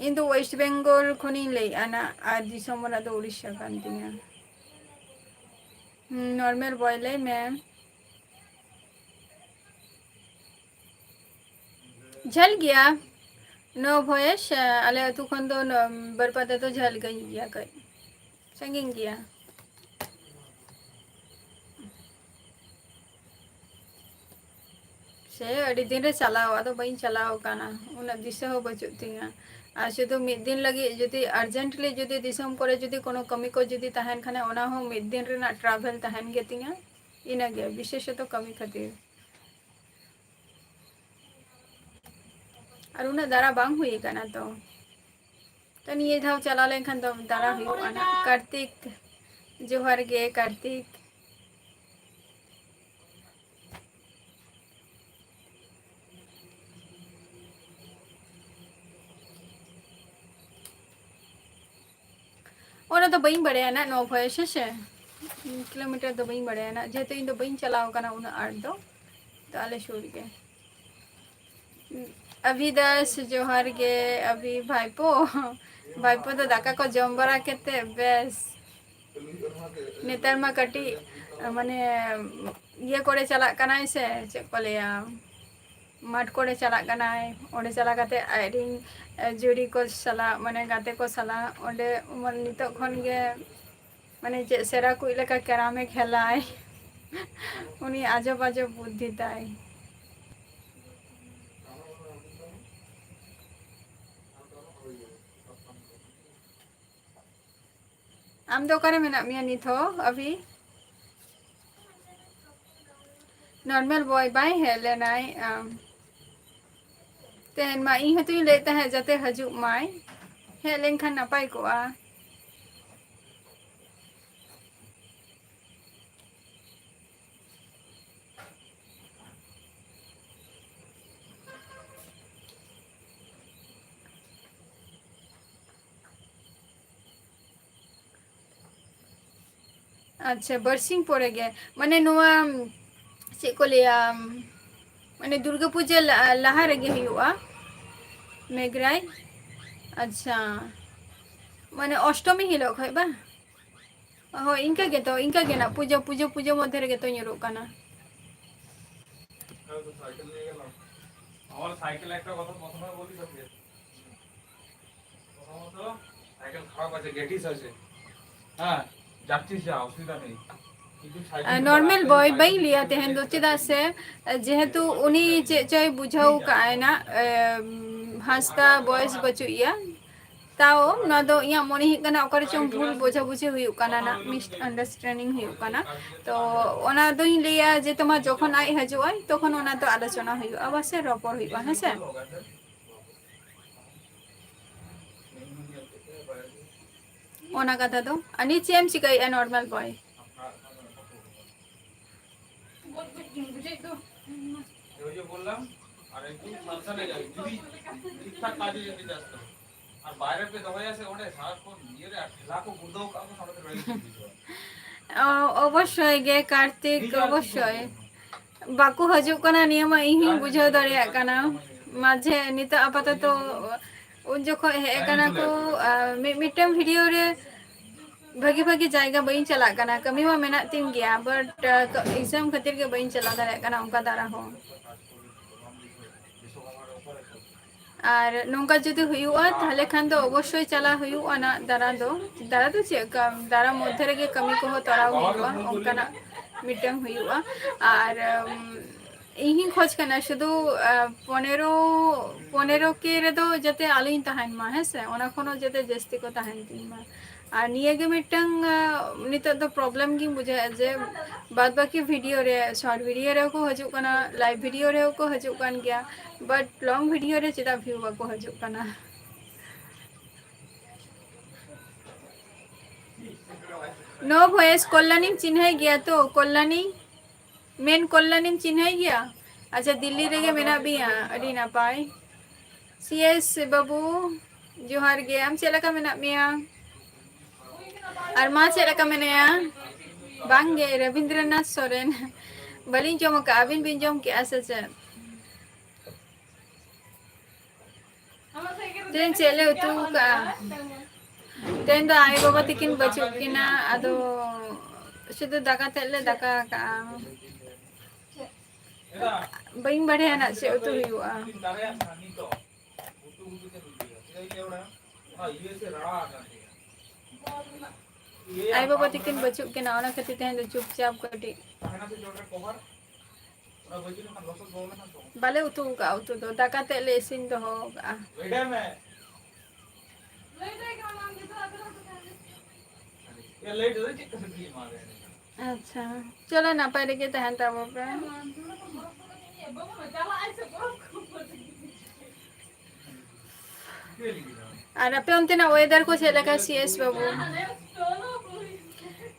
ᱤᱧ ᱫᱚ West Bengal ᱠᱷᱚᱱᱤᱧ ᱞᱟᱹᱭᱮᱫᱼᱟ ᱱᱟᱜ, ᱟᱨ ᱫᱤᱥᱚᱢ ᱚᱲᱟᱜ ᱫᱚ ᱩᱲᱤᱥᱥᱟ ᱠᱟᱱ ᱛᱤᱧᱟ᱾ ᱦᱩᱸ, normal boy, ᱞᱟᱹᱭ ᱢᱮ᱾ ᱡᱷᱟᱹᱞ ᱜᱮᱭᱟ ᱱᱚ ᱵᱷᱚᱭᱮᱥ, ᱟᱞᱮ ᱟᱹᱛᱩ ᱠᱷᱚᱱ ᱫᱚ ᱱᱚ-, ᱵᱟᱹᱨᱯᱟᱫᱟ ᱫᱚ ᱡᱷᱟᱹᱞ ᱜᱮᱭᱟ ᱠᱟᱹᱡ, ᱥᱟᱺᱜᱤᱧ ᱜᱮᱭᱟ᱾ ᱥᱮ ᱟᱹᱰᱤ ᱫᱤᱱ ᱨᱮ ᱪᱟᱞᱟᱣ, ᱟᱫᱚ ᱵᱟᱹᱧ ᱪᱟᱞᱟᱣ ᱟᱠᱟᱱᱟ, ᱩᱱᱟᱹᱜ ᱫᱤᱥᱟᱹ ᱦᱚᱸ ᱵᱟᱹᱪᱩᱜ ᱛᱤᱧᱟ᱾ ᱟᱨ ᱥᱩᱫᱷᱩ ᱢᱤᱫ ᱫᱤᱱ ᱞᱟᱹᱜᱤᱫ ᱡᱩᱫᱤ urgently ᱡᱩᱫᱤ ᱫᱤᱥᱚᱢ ᱠᱚᱨᱮ ᱡᱩᱫᱤ ᱠᱳᱱᱳ ᱠᱟᱹᱢᱤ ᱠᱚ ᱡᱩᱫᱤ ᱛᱟᱦᱮᱱ ᱠᱷᱟᱱ, ᱚᱱᱟ ᱦᱚᱸ ᱢᱤᱫ ᱫᱤᱱ ᱨᱮᱱᱟᱜ travel ᱛᱟᱦᱮᱱ ᱜᱮᱛᱤᱧᱟ, ᱤᱱᱟᱹᱜᱮ ᱵᱤᱥᱮᱥᱚᱛᱚ ᱠᱟᱹᱢᱤ ᱠᱷᱟᱹᱛᱤᱨ᱾ ᱟᱨ ᱩᱱᱟᱹᱜ ᱫᱟᱬᱟ ᱵᱟᱝ ᱦᱩᱭ ᱟᱠᱟᱱᱟ ᱛᱚ᱾ ᱛᱚ ᱱᱤᱭᱟᱹ ᱫᱷᱟᱣ ᱪᱟᱞᱟᱣ ᱞᱮᱱᱠᱷᱟᱱ ᱫᱚ ᱫᱟᱬᱟ ᱦᱩᱭᱩᱜᱼᱟ ᱱᱟᱜ᱾ ᱠᱟᱨᱛᱤᱠ, ᱡᱚᱦᱟᱨ ᱜᱮ ᱠᱟᱨᱛᱤᱠ᱾ ᱚᱱᱟ ᱫᱚ ᱵᱟᱹᱧ ᱵᱟᱲᱟᱭᱟ ᱱᱟᱜ, ᱱᱚ ᱵᱷᱚᱭᱮᱥ ᱦᱮᱸ ᱥᱮ, ᱠᱤᱞᱳᱢᱤᱴᱟᱨ ᱫᱚ ᱵᱟᱹᱧ ᱵᱟᱲᱟᱭᱟ ᱱᱟᱜ, ᱡᱮᱦᱮᱛᱩ ᱤᱧ ᱫᱚ ᱵᱟᱹᱧ ᱪᱟᱞᱟᱣ ᱟᱠᱟᱱᱟ ᱩᱱᱟᱹᱜ ᱟᱸᱴ ᱫᱚ᱾ ᱛᱚ ᱟᱞᱮ ᱥᱩᱨ ᱜᱮ᱾ ᱟᱵᱷᱤ ᱫᱟᱥ, ᱡᱚᱦᱟᱨ ᱜᱮ ᱟᱵᱷᱤ ᱵᱷᱟᱭᱯᱳ᱾ ᱵᱷᱟᱭᱯᱳ ᱫᱚ ᱫᱟᱠᱟ ᱠᱚ ᱡᱚᱢ ᱵᱟᱲᱟ ᱠᱟᱛᱮ ᱵᱮᱥ᱾ ᱱᱮᱛᱟᱨ ᱢᱟ ᱠᱟᱹᱴᱤᱡ, ᱢᱟᱱᱮ, ᱤᱭᱟᱹ ᱠᱚᱨᱮ ᱪᱟᱞᱟᱜ ᱠᱟᱱᱟᱭ ᱥᱮ, ᱪᱮᱫ ᱠᱚ ᱞᱟᱹᱭᱟ, ᱢᱟᱴᱷ ᱠᱚᱨᱮ ᱪᱟᱞᱟᱜ ᱠᱟᱱᱟᱭ, ᱚᱸᱰᱮ ᱪᱟᱞᱟᱣ ᱠᱟᱛᱮ ᱟᱡᱨᱮᱱ, ᱮ, ᱡᱩᱨᱤ ᱠᱚ ᱥᱟᱞᱟᱜ, ᱢᱟᱱᱮ, ᱜᱟᱛᱮ ᱠᱚ ᱥᱟᱞᱟᱜ ᱚᱸᱰᱮ, ᱢᱟᱱᱮ, ᱱᱤᱛᱚᱜ ᱠᱷᱚᱱ ᱜᱮ, ᱢᱟᱱᱮ, ᱪᱮᱫ ᱥᱮᱨᱟ ᱠᱩᱡ ᱞᱮᱠᱟ ᱠᱮᱨᱟᱢᱮ ᱠᱷᱮᱞᱟᱭ᱾ ᱩᱱᱤ ᱟᱡᱚᱵ ᱟᱡᱚᱵ ᱵᱩᱫᱽᱫᱷᱤ ᱛᱟᱭ᱾ ᱟᱢ ᱫᱚ ᱚᱠᱟᱨᱮ ᱢᱮᱱᱟᱜ ᱢᱮᱭᱟ ᱱᱤᱛ ᱦᱚᱸ, ᱟᱵᱷᱤ? Normal boy ᱵᱟᱭ ᱦᱮᱡ ᱞᱮᱱᱟᱭ, ᱟᱢ, ᱛᱮᱦᱮᱧ ᱢᱟ᱾ ᱤᱧ ᱦᱚᱸᱛᱚᱧ ᱞᱟᱹᱭᱮᱫ ᱛᱟᱦᱮᱸᱫ ᱡᱟᱛᱮ ᱦᱤᱡᱩᱜ ᱢᱟᱭ, ᱦᱮᱡ ᱞᱮᱱᱠᱷᱟᱱ ᱱᱟᱯᱟᱭ ᱠᱚᱜᱼᱟ᱾ ᱟᱪᱪᱷᱟ, ᱵᱟᱨᱥᱤᱧ ᱯᱚᱨᱮ ᱜᱮ, ᱢᱟᱱᱮ ᱱᱚᱣᱟ ᱪᱮᱫ ᱠᱚ ᱞᱟᱹᱭᱟ, ᱢᱟᱱᱮ ᱫᱩᱨᱜᱟᱹ ᱯᱩᱡᱟᱹ ᱞᱟ-, ᱞᱟᱦᱟ ᱨᱮᱜᱮ ᱦᱩᱭᱩᱜᱼᱟ ᱢᱮᱜᱽᱨᱟᱭ? ᱟᱪᱪᱷᱟ, ᱢᱟᱱᱮ ᱚᱥᱴᱚᱢᱤ ᱦᱤᱞᱳᱜ ᱠᱷᱚᱡ ᱵᱟᱝ? ᱦᱳᱭ, ᱤᱱᱠᱟᱹ ᱜᱮᱛᱚ, ᱤᱱᱠᱟᱹ ᱜᱮ ᱱᱟᱜ ᱯᱩᱡᱟᱹ, ᱯᱩᱡᱟᱹ, ᱯᱩᱡᱟᱹ ᱢᱚᱫᱽᱫᱷᱮ ᱨᱮᱜᱮ ᱛᱚ ᱧᱩᱨᱩᱜ ᱠᱟᱱᱟ᱾ আমার সাইকেল একটা কথা প্রথমে বলি তোকে। প্রথমত সাইকেল খারাপ আছে, গেটিস আছে। হ্যাঁ, যাচ্ছিস যা, অসুবিধা নেই। কিন্তু সাইকেল ᱱᱚᱨᱢᱟᱞ ᱵᱚᱭ ᱵᱟᱹᱧ ᱞᱟᱹᱭᱟ ᱛᱟᱦᱮᱱ ᱫᱚ, ᱪᱮᱫᱟᱜ ᱥᱮ ᱡᱮᱦᱮᱛᱩ ᱩᱱᱤ ᱪᱮᱫ ᱪᱚᱭ ᱵᱩᱡᱷᱟᱹᱣ ᱠᱟᱜᱼᱟᱭ ᱱᱟ, ᱮ, ᱦᱟᱸᱥᱫᱟ ᱵᱚᱭᱮᱥ ᱵᱟᱹᱪᱩᱜ ᱭᱟ, ᱛᱟᱣ ᱱᱚᱣᱟ ᱫᱚ ᱤᱧᱟᱹᱜ ᱢᱚᱱᱮ ᱦᱩᱭᱩᱜ ᱠᱟᱱᱟ ᱚᱠᱟ ᱨᱮᱪᱚᱝ ᱵᱷᱩᱞ ᱵᱳᱡᱷᱟᱵᱩᱡᱷᱤ ᱦᱩᱭᱩᱜ ᱠᱟᱱᱟ ᱱᱟ, ᱢᱤᱥᱟᱱᱰᱟᱨᱥᱴᱮᱱᱰᱤᱝ ᱦᱩᱭᱩᱜ ᱠᱟᱱᱟ᱾ ᱛᱚ ᱚᱱᱟ ᱫᱚᱧ ᱞᱟᱹᱭᱟ ᱡᱮ ᱛᱳᱢᱟᱨ ᱡᱚᱠᱷᱚᱱ ᱟᱡ ᱦᱤᱡᱩᱜ ᱟᱭ ᱛᱚᱠᱷᱚᱱ ᱚᱱᱟ ᱫᱚ ᱟᱞᱳᱪᱚᱱᱟ ᱦᱩᱭᱩᱜᱼᱟ, ᱵᱟᱥᱮ ᱨᱚᱯᱚᱲ ᱦᱩᱭᱩᱜᱼᱟ, ᱦᱮᱸᱥᱮ? ᱚᱱᱟ ᱠᱟᱛᱷᱟ ᱫᱚ᱾ ᱟᱨ ᱱᱤᱛ ᱪᱮᱫ ᱮᱢ ᱪᱤᱠᱟᱹᱭᱮᱫᱼᱟ ᱱᱚᱨᱢᱟᱞ ᱵᱚᱭ? ওই যে বললাম, আর একদম সাবধানে যাবে, যদি ঠিকঠাক কাজে যেতে চাস তো। আর বাইরে পে দোকানে আছে, ওটা সারাক্ষণ ইয়ে রে, আর ঠেলা কো গুদো কাকো সারাতে রয়ে গেছে। ᱚ, ᱚᱵᱚᱥᱥᱳᱭ ᱜᱮ ᱠᱟᱨᱛᱤᱠ, ᱚᱵᱚᱥᱥᱳᱭ᱾ ᱵᱟᱠᱚ ᱦᱤᱡᱩᱜ ᱠᱟᱱᱟ, ᱱᱤᱭᱟᱹ ᱢᱟ ᱤᱧ ᱦᱚᱸᱧ ᱵᱩᱡᱷᱟᱹᱣ ᱫᱟᱲᱮᱭᱟᱜ ᱠᱟᱱᱟ᱾ ᱢᱟᱡᱷᱮ ᱱᱤᱛᱚᱜ ᱟᱯᱟᱛᱚᱛᱚ ᱩᱱ ᱡᱚᱠᱷᱚᱡ ᱦᱮᱡ ᱠᱟᱱᱟ ᱠᱚ, ᱟᱨ ᱢᱤᱫ ᱢᱤᱫᱴᱟᱝ ᱵᱷᱤᱰᱤᱭᱳ ᱨᱮ ᱵᱷᱟᱹᱜᱤ ᱵᱷᱟᱹᱜᱤ ᱡᱟᱭᱜᱟ ᱵᱟᱹᱧ ᱪᱟᱞᱟᱜ ᱠᱟᱱᱟ, ᱠᱟᱹᱢᱤ ᱢᱟ ᱢᱮᱱᱟᱜ ᱛᱤᱧ ᱜᱮᱭᱟ, but, ᱟᱸ, ᱠᱟᱹ-, exam ᱠᱷᱟᱹᱛᱤᱨ ᱜᱮ ᱵᱟᱹᱧ ᱪᱟᱞᱟᱣ ᱫᱟᱲᱮᱭᱟᱜ ᱠᱟᱱᱟ ᱚᱱᱠᱟ ᱫᱟᱨᱟ ᱦᱚᱸ᱾ ᱟᱨ ᱱᱚᱝᱠᱟ ᱡᱩᱫᱤ ᱦᱩᱭᱩᱜᱼᱟ, ᱛᱟᱦᱞᱮ ᱠᱷᱟᱱ ᱫᱚ ᱚᱵᱚᱥᱥᱳᱭ ᱪᱟᱞᱟᱣ ᱦᱩᱭᱩᱜᱼᱟ ᱱᱟᱜ ᱫᱟᱨᱟ ᱫᱚ᱾ ᱫᱟᱨᱟ ᱫᱚ ᱪᱮᱫ ᱠᱟ-, ᱫᱟᱨᱟ ᱢᱚᱫᱽᱫᱷᱮ ᱨᱮᱜᱮ ᱠᱟᱹᱢᱤ ᱠᱚᱦᱚᱸ ᱛᱚᱨᱟᱣ ᱦᱩᱭᱩᱜᱼᱟ, ᱚᱱᱠᱟᱱᱟᱜ ᱢᱤᱫᱴᱟᱝ ᱦᱩᱭᱩᱜᱼᱟ᱾ ᱟᱨ, ᱩᱢ, ᱤᱧ ᱦᱚᱧ ᱠᱷᱚᱡᱽ ᱠᱟᱱᱟ ᱥᱩᱫᱷᱩ, ᱟ, ᱯᱚᱱᱮᱨᱚ, ᱯᱚᱱᱮᱨᱚ ᱠᱮ ᱨᱮᱫᱚ ᱡᱟᱛᱮ ᱟᱞᱚᱧ ᱛᱟᱦᱮᱱ ᱢᱟ, ᱦᱮᱸ ᱥᱮ? ᱚᱱᱟ ᱠᱷᱚᱱ ᱦᱚᱸ ᱡᱟᱛᱮ ᱡᱟᱹᱥᱛᱤ ᱠᱚ ᱛᱟᱦᱮᱱ ᱛᱤᱧ ᱢᱟ᱾ ᱟᱨ ᱱᱤᱭᱟᱹ ᱜᱮ ᱢᱤᱫᱴᱟᱝ, ᱟ, ᱱᱤᱛᱚᱜ ᱫᱚ problem ᱜᱤᱧ ᱵᱩᱡᱷᱟᱹᱣᱮᱫᱼᱟ ᱡᱮ ᱵᱟᱫ ᱵᱟᱹᱠᱤ ᱵᱷᱤᱰᱤᱭᱳ ᱨᱮ, short ᱵᱷᱤᱰᱤᱭᱳ ᱨᱮᱦᱚᱸ ᱠᱚ ᱦᱤᱡᱩᱜ ᱠᱟᱱᱟ, live ᱵᱷᱤᱰᱤᱭᱳ ᱨᱮᱦᱚᱸ ᱠᱚ ᱦᱤᱡᱩᱜ ᱠᱟᱱ ᱜᱮᱭᱟ, but long ᱵᱷᱤᱰᱤᱭᱳ ᱨᱮ ᱪᱮᱫᱟᱜ view ᱵᱟᱠᱚ ᱦᱤᱡᱩᱜ ᱠᱟᱱᱟ? No voice, ᱠᱚᱞᱞᱟᱱᱤᱢ ᱪᱤᱱᱦᱟᱹᱭ ᱜᱮᱭᱟ ᱛᱚ? ᱠᱚᱞᱞᱟᱱᱤ, ᱢᱮᱱ ᱠᱚᱞᱞᱟᱱᱤᱢ ᱪᱤᱱᱦᱟᱹᱭ ᱜᱮᱭᱟ? ᱟᱪᱪᱷᱟ, ᱫᱤᱞᱞᱤ ᱨᱮᱜᱮ ᱢᱮᱱᱟᱜ ᱢᱮᱭᱟ, ᱟᱹᱰᱤ ᱱᱟᱯᱟᱭ᱾ ᱥᱤ ᱮᱥ ᱵᱟᱹᱵᱩ, ᱡᱚᱦᱟᱨ ᱜᱮ, ᱟᱢ ᱪᱮᱫ ᱞᱮᱠᱟ ᱢᱮᱱᱟᱜ ᱢᱮᱭᱟ? ᱟᱨ ᱢᱟ ᱪᱮᱫ ᱞᱮᱠᱟ ᱢᱮᱱᱟᱭᱟ? ᱵᱟᱝᱜᱮ, ᱨᱚᱵᱤᱱᱫᱨᱚᱱᱟᱛᱷ ᱥᱚᱨᱮᱱ᱾ ᱵᱟᱹᱞᱤᱧ ᱡᱚᱢ ᱟᱠᱟᱫᱼᱟ, ᱟᱹᱵᱤᱱ ᱵᱤᱱ ᱡᱚᱢ ᱠᱮᱫᱼᱟ ᱥᱮ ᱪᱮᱫ? ᱛᱮᱦᱮᱧ ᱪᱮᱫ ᱞᱮ ᱩᱛᱩ ᱟᱠᱟᱫᱼᱟ? ᱛᱮᱦᱮᱧ ᱫᱚ ᱟᱭᱳ ᱵᱟᱵᱟ ᱛᱟᱹᱠᱤᱱ ᱵᱟᱹᱪᱩᱜ ᱠᱤᱱᱟ, ᱟᱫᱚ ᱥᱩᱫᱷᱩ ᱫᱟᱠᱟ ᱛᱮᱫ ᱞᱮ ᱫᱟᱠᱟ ᱟᱠᱟᱫᱼᱟ᱾ ᱵᱟᱹᱧ ᱵᱟᱲᱟᱭᱟ ᱱᱟᱜ ᱪᱮᱫ ᱩᱛᱩ ᱦᱩᱭᱩᱜᱼᱟ᱾ ᱟᱭᱳ ᱵᱟᱵᱟ ᱛᱟᱹᱠᱤᱱ ᱵᱟᱹᱪᱩᱜ ᱠᱤᱱᱟ, ᱚᱱᱟ ᱠᱷᱟᱹᱛᱤᱨ ᱛᱮᱦᱮᱧ ᱫᱚ ᱪᱩᱯᱪᱟᱯ ᱠᱟᱹᱴᱤᱡ ᱵᱟᱞᱮ ᱩᱛᱩ ᱟᱠᱟᱫᱼᱟ, ᱩᱛᱩ ᱫᱚ ᱫᱟᱠᱟ ᱛᱮᱫ ᱞᱮ ᱤᱥᱤᱱ ᱫᱚᱦᱚ ᱟᱠᱟᱫᱼᱟ᱾ ᱟᱪᱪᱷᱟ, ᱪᱚᱞᱚ ᱱᱟᱯᱟᱭ ᱨᱮᱜᱮ ᱛᱟᱦᱮᱱ ᱛᱟᱵᱚ ᱯᱮ᱾ ᱟᱨ ᱟᱯᱮ ᱚᱱᱛᱮᱱᱟᱜ weather ᱠᱚ ᱪᱮᱫ ᱞᱮᱠᱟ, ᱥᱤ ᱮᱥ ᱵᱟᱹᱵᱩ?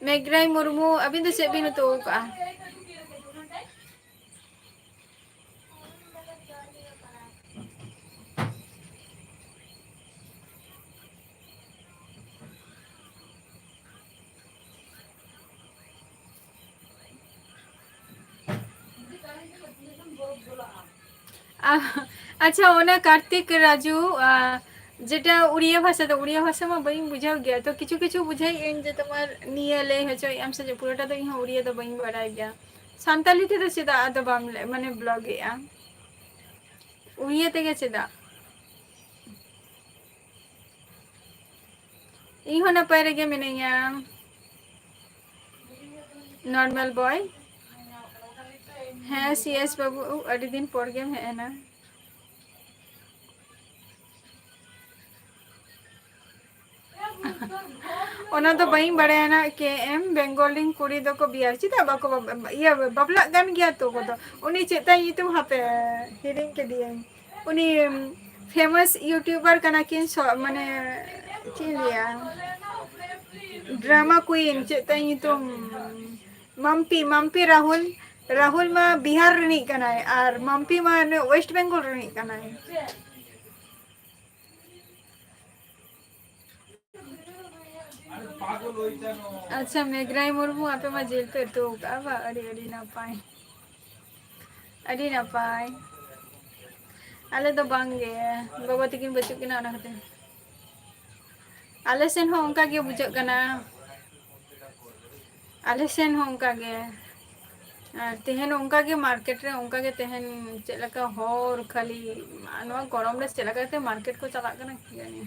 ᱢᱮᱜᱽᱨᱟᱭ ᱢᱩᱨᱢᱩ, ᱟᱹᱵᱤᱱ ᱫᱚ ᱪᱮᱫ ᱵᱤᱱ ᱩᱛᱩ ᱟᱠᱟᱜᱼᱟ? ᱟ-, ᱟᱪᱪᱷᱟ, ᱚᱱᱟ ᱠᱟᱨᱛᱤᱠ ᱨᱟᱡᱩ, ᱟ, ᱡᱮᱴᱟ ᱩᱲᱤᱭᱟ ᱵᱷᱟᱥᱟ ᱫᱚ, ᱩᱲᱤᱭᱟ ᱵᱷᱟᱥᱟ ᱢᱟ ᱵᱟᱹᱧ ᱵᱩᱡᱷᱟᱹᱣ ᱜᱮᱭᱟ, ᱛᱚ ᱠᱤᱪᱷᱩ ᱠᱤᱪᱷᱩ ᱵᱩᱡᱷᱟᱹᱣᱮᱫ ᱟᱹᱧ ᱡᱮ ᱛᱳᱢᱟᱨ ᱱᱤᱭᱟᱹ ᱞᱟᱹᱭ ᱦᱚᱪᱚᱭᱮᱫ ᱟᱢ ᱥᱮ ᱪᱮᱫ, ᱯᱩᱨᱟᱹᱴᱟ ᱫᱚ ᱤᱧ ᱦᱚᱸ ᱩᱲᱤᱭᱟ ᱫᱚ ᱵᱟᱹᱧ ᱵᱟᱲᱟᱭ ᱜᱮᱭᱟ᱾ ᱥᱟᱱᱛᱟᱞᱤ ᱛᱮᱫᱚ ᱪᱮᱫᱟᱜ ᱟᱫᱚ ᱵᱟᱢ ᱞᱟᱹᱭ, ᱢᱟᱱᱮ, ᱵᱞᱚᱜ ᱮᱫᱼᱟ? ᱩᱲᱤᱭᱟ ᱛᱮᱜᱮ ᱪᱮᱫᱟᱜ? ᱤᱧ ᱦᱚᱸ ᱱᱟᱯᱟᱭ ᱨᱮᱜᱮ ᱢᱤᱱᱟᱹᱧᱟ᱾ Normal boy᱾ ᱦᱮᱸ, ᱥᱤ ᱮᱥ ᱵᱟᱹᱵᱩ, ᱟᱹᱰᱤ ᱫᱤᱱ ᱯᱚᱨ ᱜᱮᱢ ᱦᱮᱡ ᱮᱱᱟ᱾ ᱚᱱᱟ ᱫᱚ ᱵᱟᱹᱧ ᱵᱟᱲᱟᱭᱟ ᱱᱟᱜ, ᱠᱮ ᱮᱢ ᱵᱮᱝᱜᱚᱞ ᱨᱤᱱ ᱠᱩᱲᱤ ᱫᱚᱠᱚ ᱵᱤᱭᱟᱨ᱾ ᱪᱮᱫᱟᱜ ᱵᱟᱠᱚ ᱵᱟᱯ-, ᱤᱭᱟᱹ, ᱵᱟᱯᱞᱟᱜ ᱠᱟᱱ ᱜᱮᱭᱟ ᱛᱚ ᱠᱚᱫᱚ᱾ ᱩᱱᱤ ᱪᱮᱫ ᱛᱟᱭ ᱧᱩᱛᱩᱢ? ᱦᱟᱯᱮ, ᱦᱤᱲᱤᱧ ᱠᱮᱫᱤᱭᱟᱹᱧ᱾ ᱩᱱᱤ famous YouTuber ᱠᱟᱱᱟ ᱠᱤᱱ, ᱥᱚ-, ᱢᱟᱱᱮ, ᱪᱮᱫ ᱤᱧ ᱞᱟᱹᱭᱟ? Drama queen, ᱪᱮᱫ ᱛᱟᱭ ᱧᱩᱛᱩᱢ? ᱢᱟᱢᱯᱤ, ᱢᱟᱢᱯᱤ ᱨᱟᱦᱩᱞ᱾ ᱨᱟᱦᱩᱞ ᱢᱟ ᱵᱤᱦᱟᱨ ᱨᱤᱱᱤᱡ ᱠᱟᱱᱟᱭ, ᱟᱨ ᱢᱟᱢᱯᱤ ᱢᱟ ᱱᱩᱭ West Bengal ᱨᱤᱱᱤᱡ ᱠᱟᱱᱟᱭ᱾ ᱟᱪᱪᱷᱟ, ᱢᱮᱜᱽᱨᱟᱭ ᱢᱩᱨᱢᱩ, ᱟᱯᱮ ᱢᱟ ᱡᱤᱞ ᱯᱮ ᱩᱛᱩ ᱟᱠᱟᱫᱼᱟ ᱵᱟ? ᱟᱹᱰᱤ, ᱟᱹᱰᱤ ᱱᱟᱯᱟᱭ, ᱟᱹᱰᱤ ᱱᱟᱯᱟᱭ᱾ ᱟᱞᱮ ᱫᱚ ᱵᱟᱝ ᱜᱮ, ᱵᱟᱵᱟ ᱛᱟᱹᱠᱤᱱ ᱵᱟᱹᱪᱩᱜ ᱠᱤᱱᱟ, ᱚᱱᱟ ᱠᱷᱟᱹᱛᱤᱨ᱾ ᱟᱞᱮ ᱥᱮᱱ ᱦᱚᱸ ᱚᱱᱠᱟ ᱜᱮ ᱵᱩᱡᱷᱟᱹᱜ ᱠᱟᱱᱟ, ᱟᱞᱮ ᱥᱮᱱ ᱦᱚᱸ ᱚᱱᱠᱟ ᱜᱮ᱾ ᱟᱨ ᱛᱮᱦᱮᱧ ᱚᱱᱠᱟ ᱜᱮ ᱢᱟᱨᱠᱮᱴ ᱨᱮ, ᱚᱱᱠᱟ ᱜᱮ ᱛᱮᱦᱮᱧ ᱪᱮᱫ ᱞᱮᱠᱟ ᱦᱚᱲ ᱠᱷᱟᱹᱞᱤ, ᱱᱚᱣᱟ ᱜᱚᱨᱚᱢ ᱨᱮ ᱪᱮᱫ ᱞᱮᱠᱟ ᱠᱟᱛᱮ ᱢᱟᱨᱠᱮᱴ ᱠᱚ ᱪᱟᱞᱟᱜ ᱠᱟᱱᱟ ᱠᱤ ᱡᱟᱹᱱᱤ᱾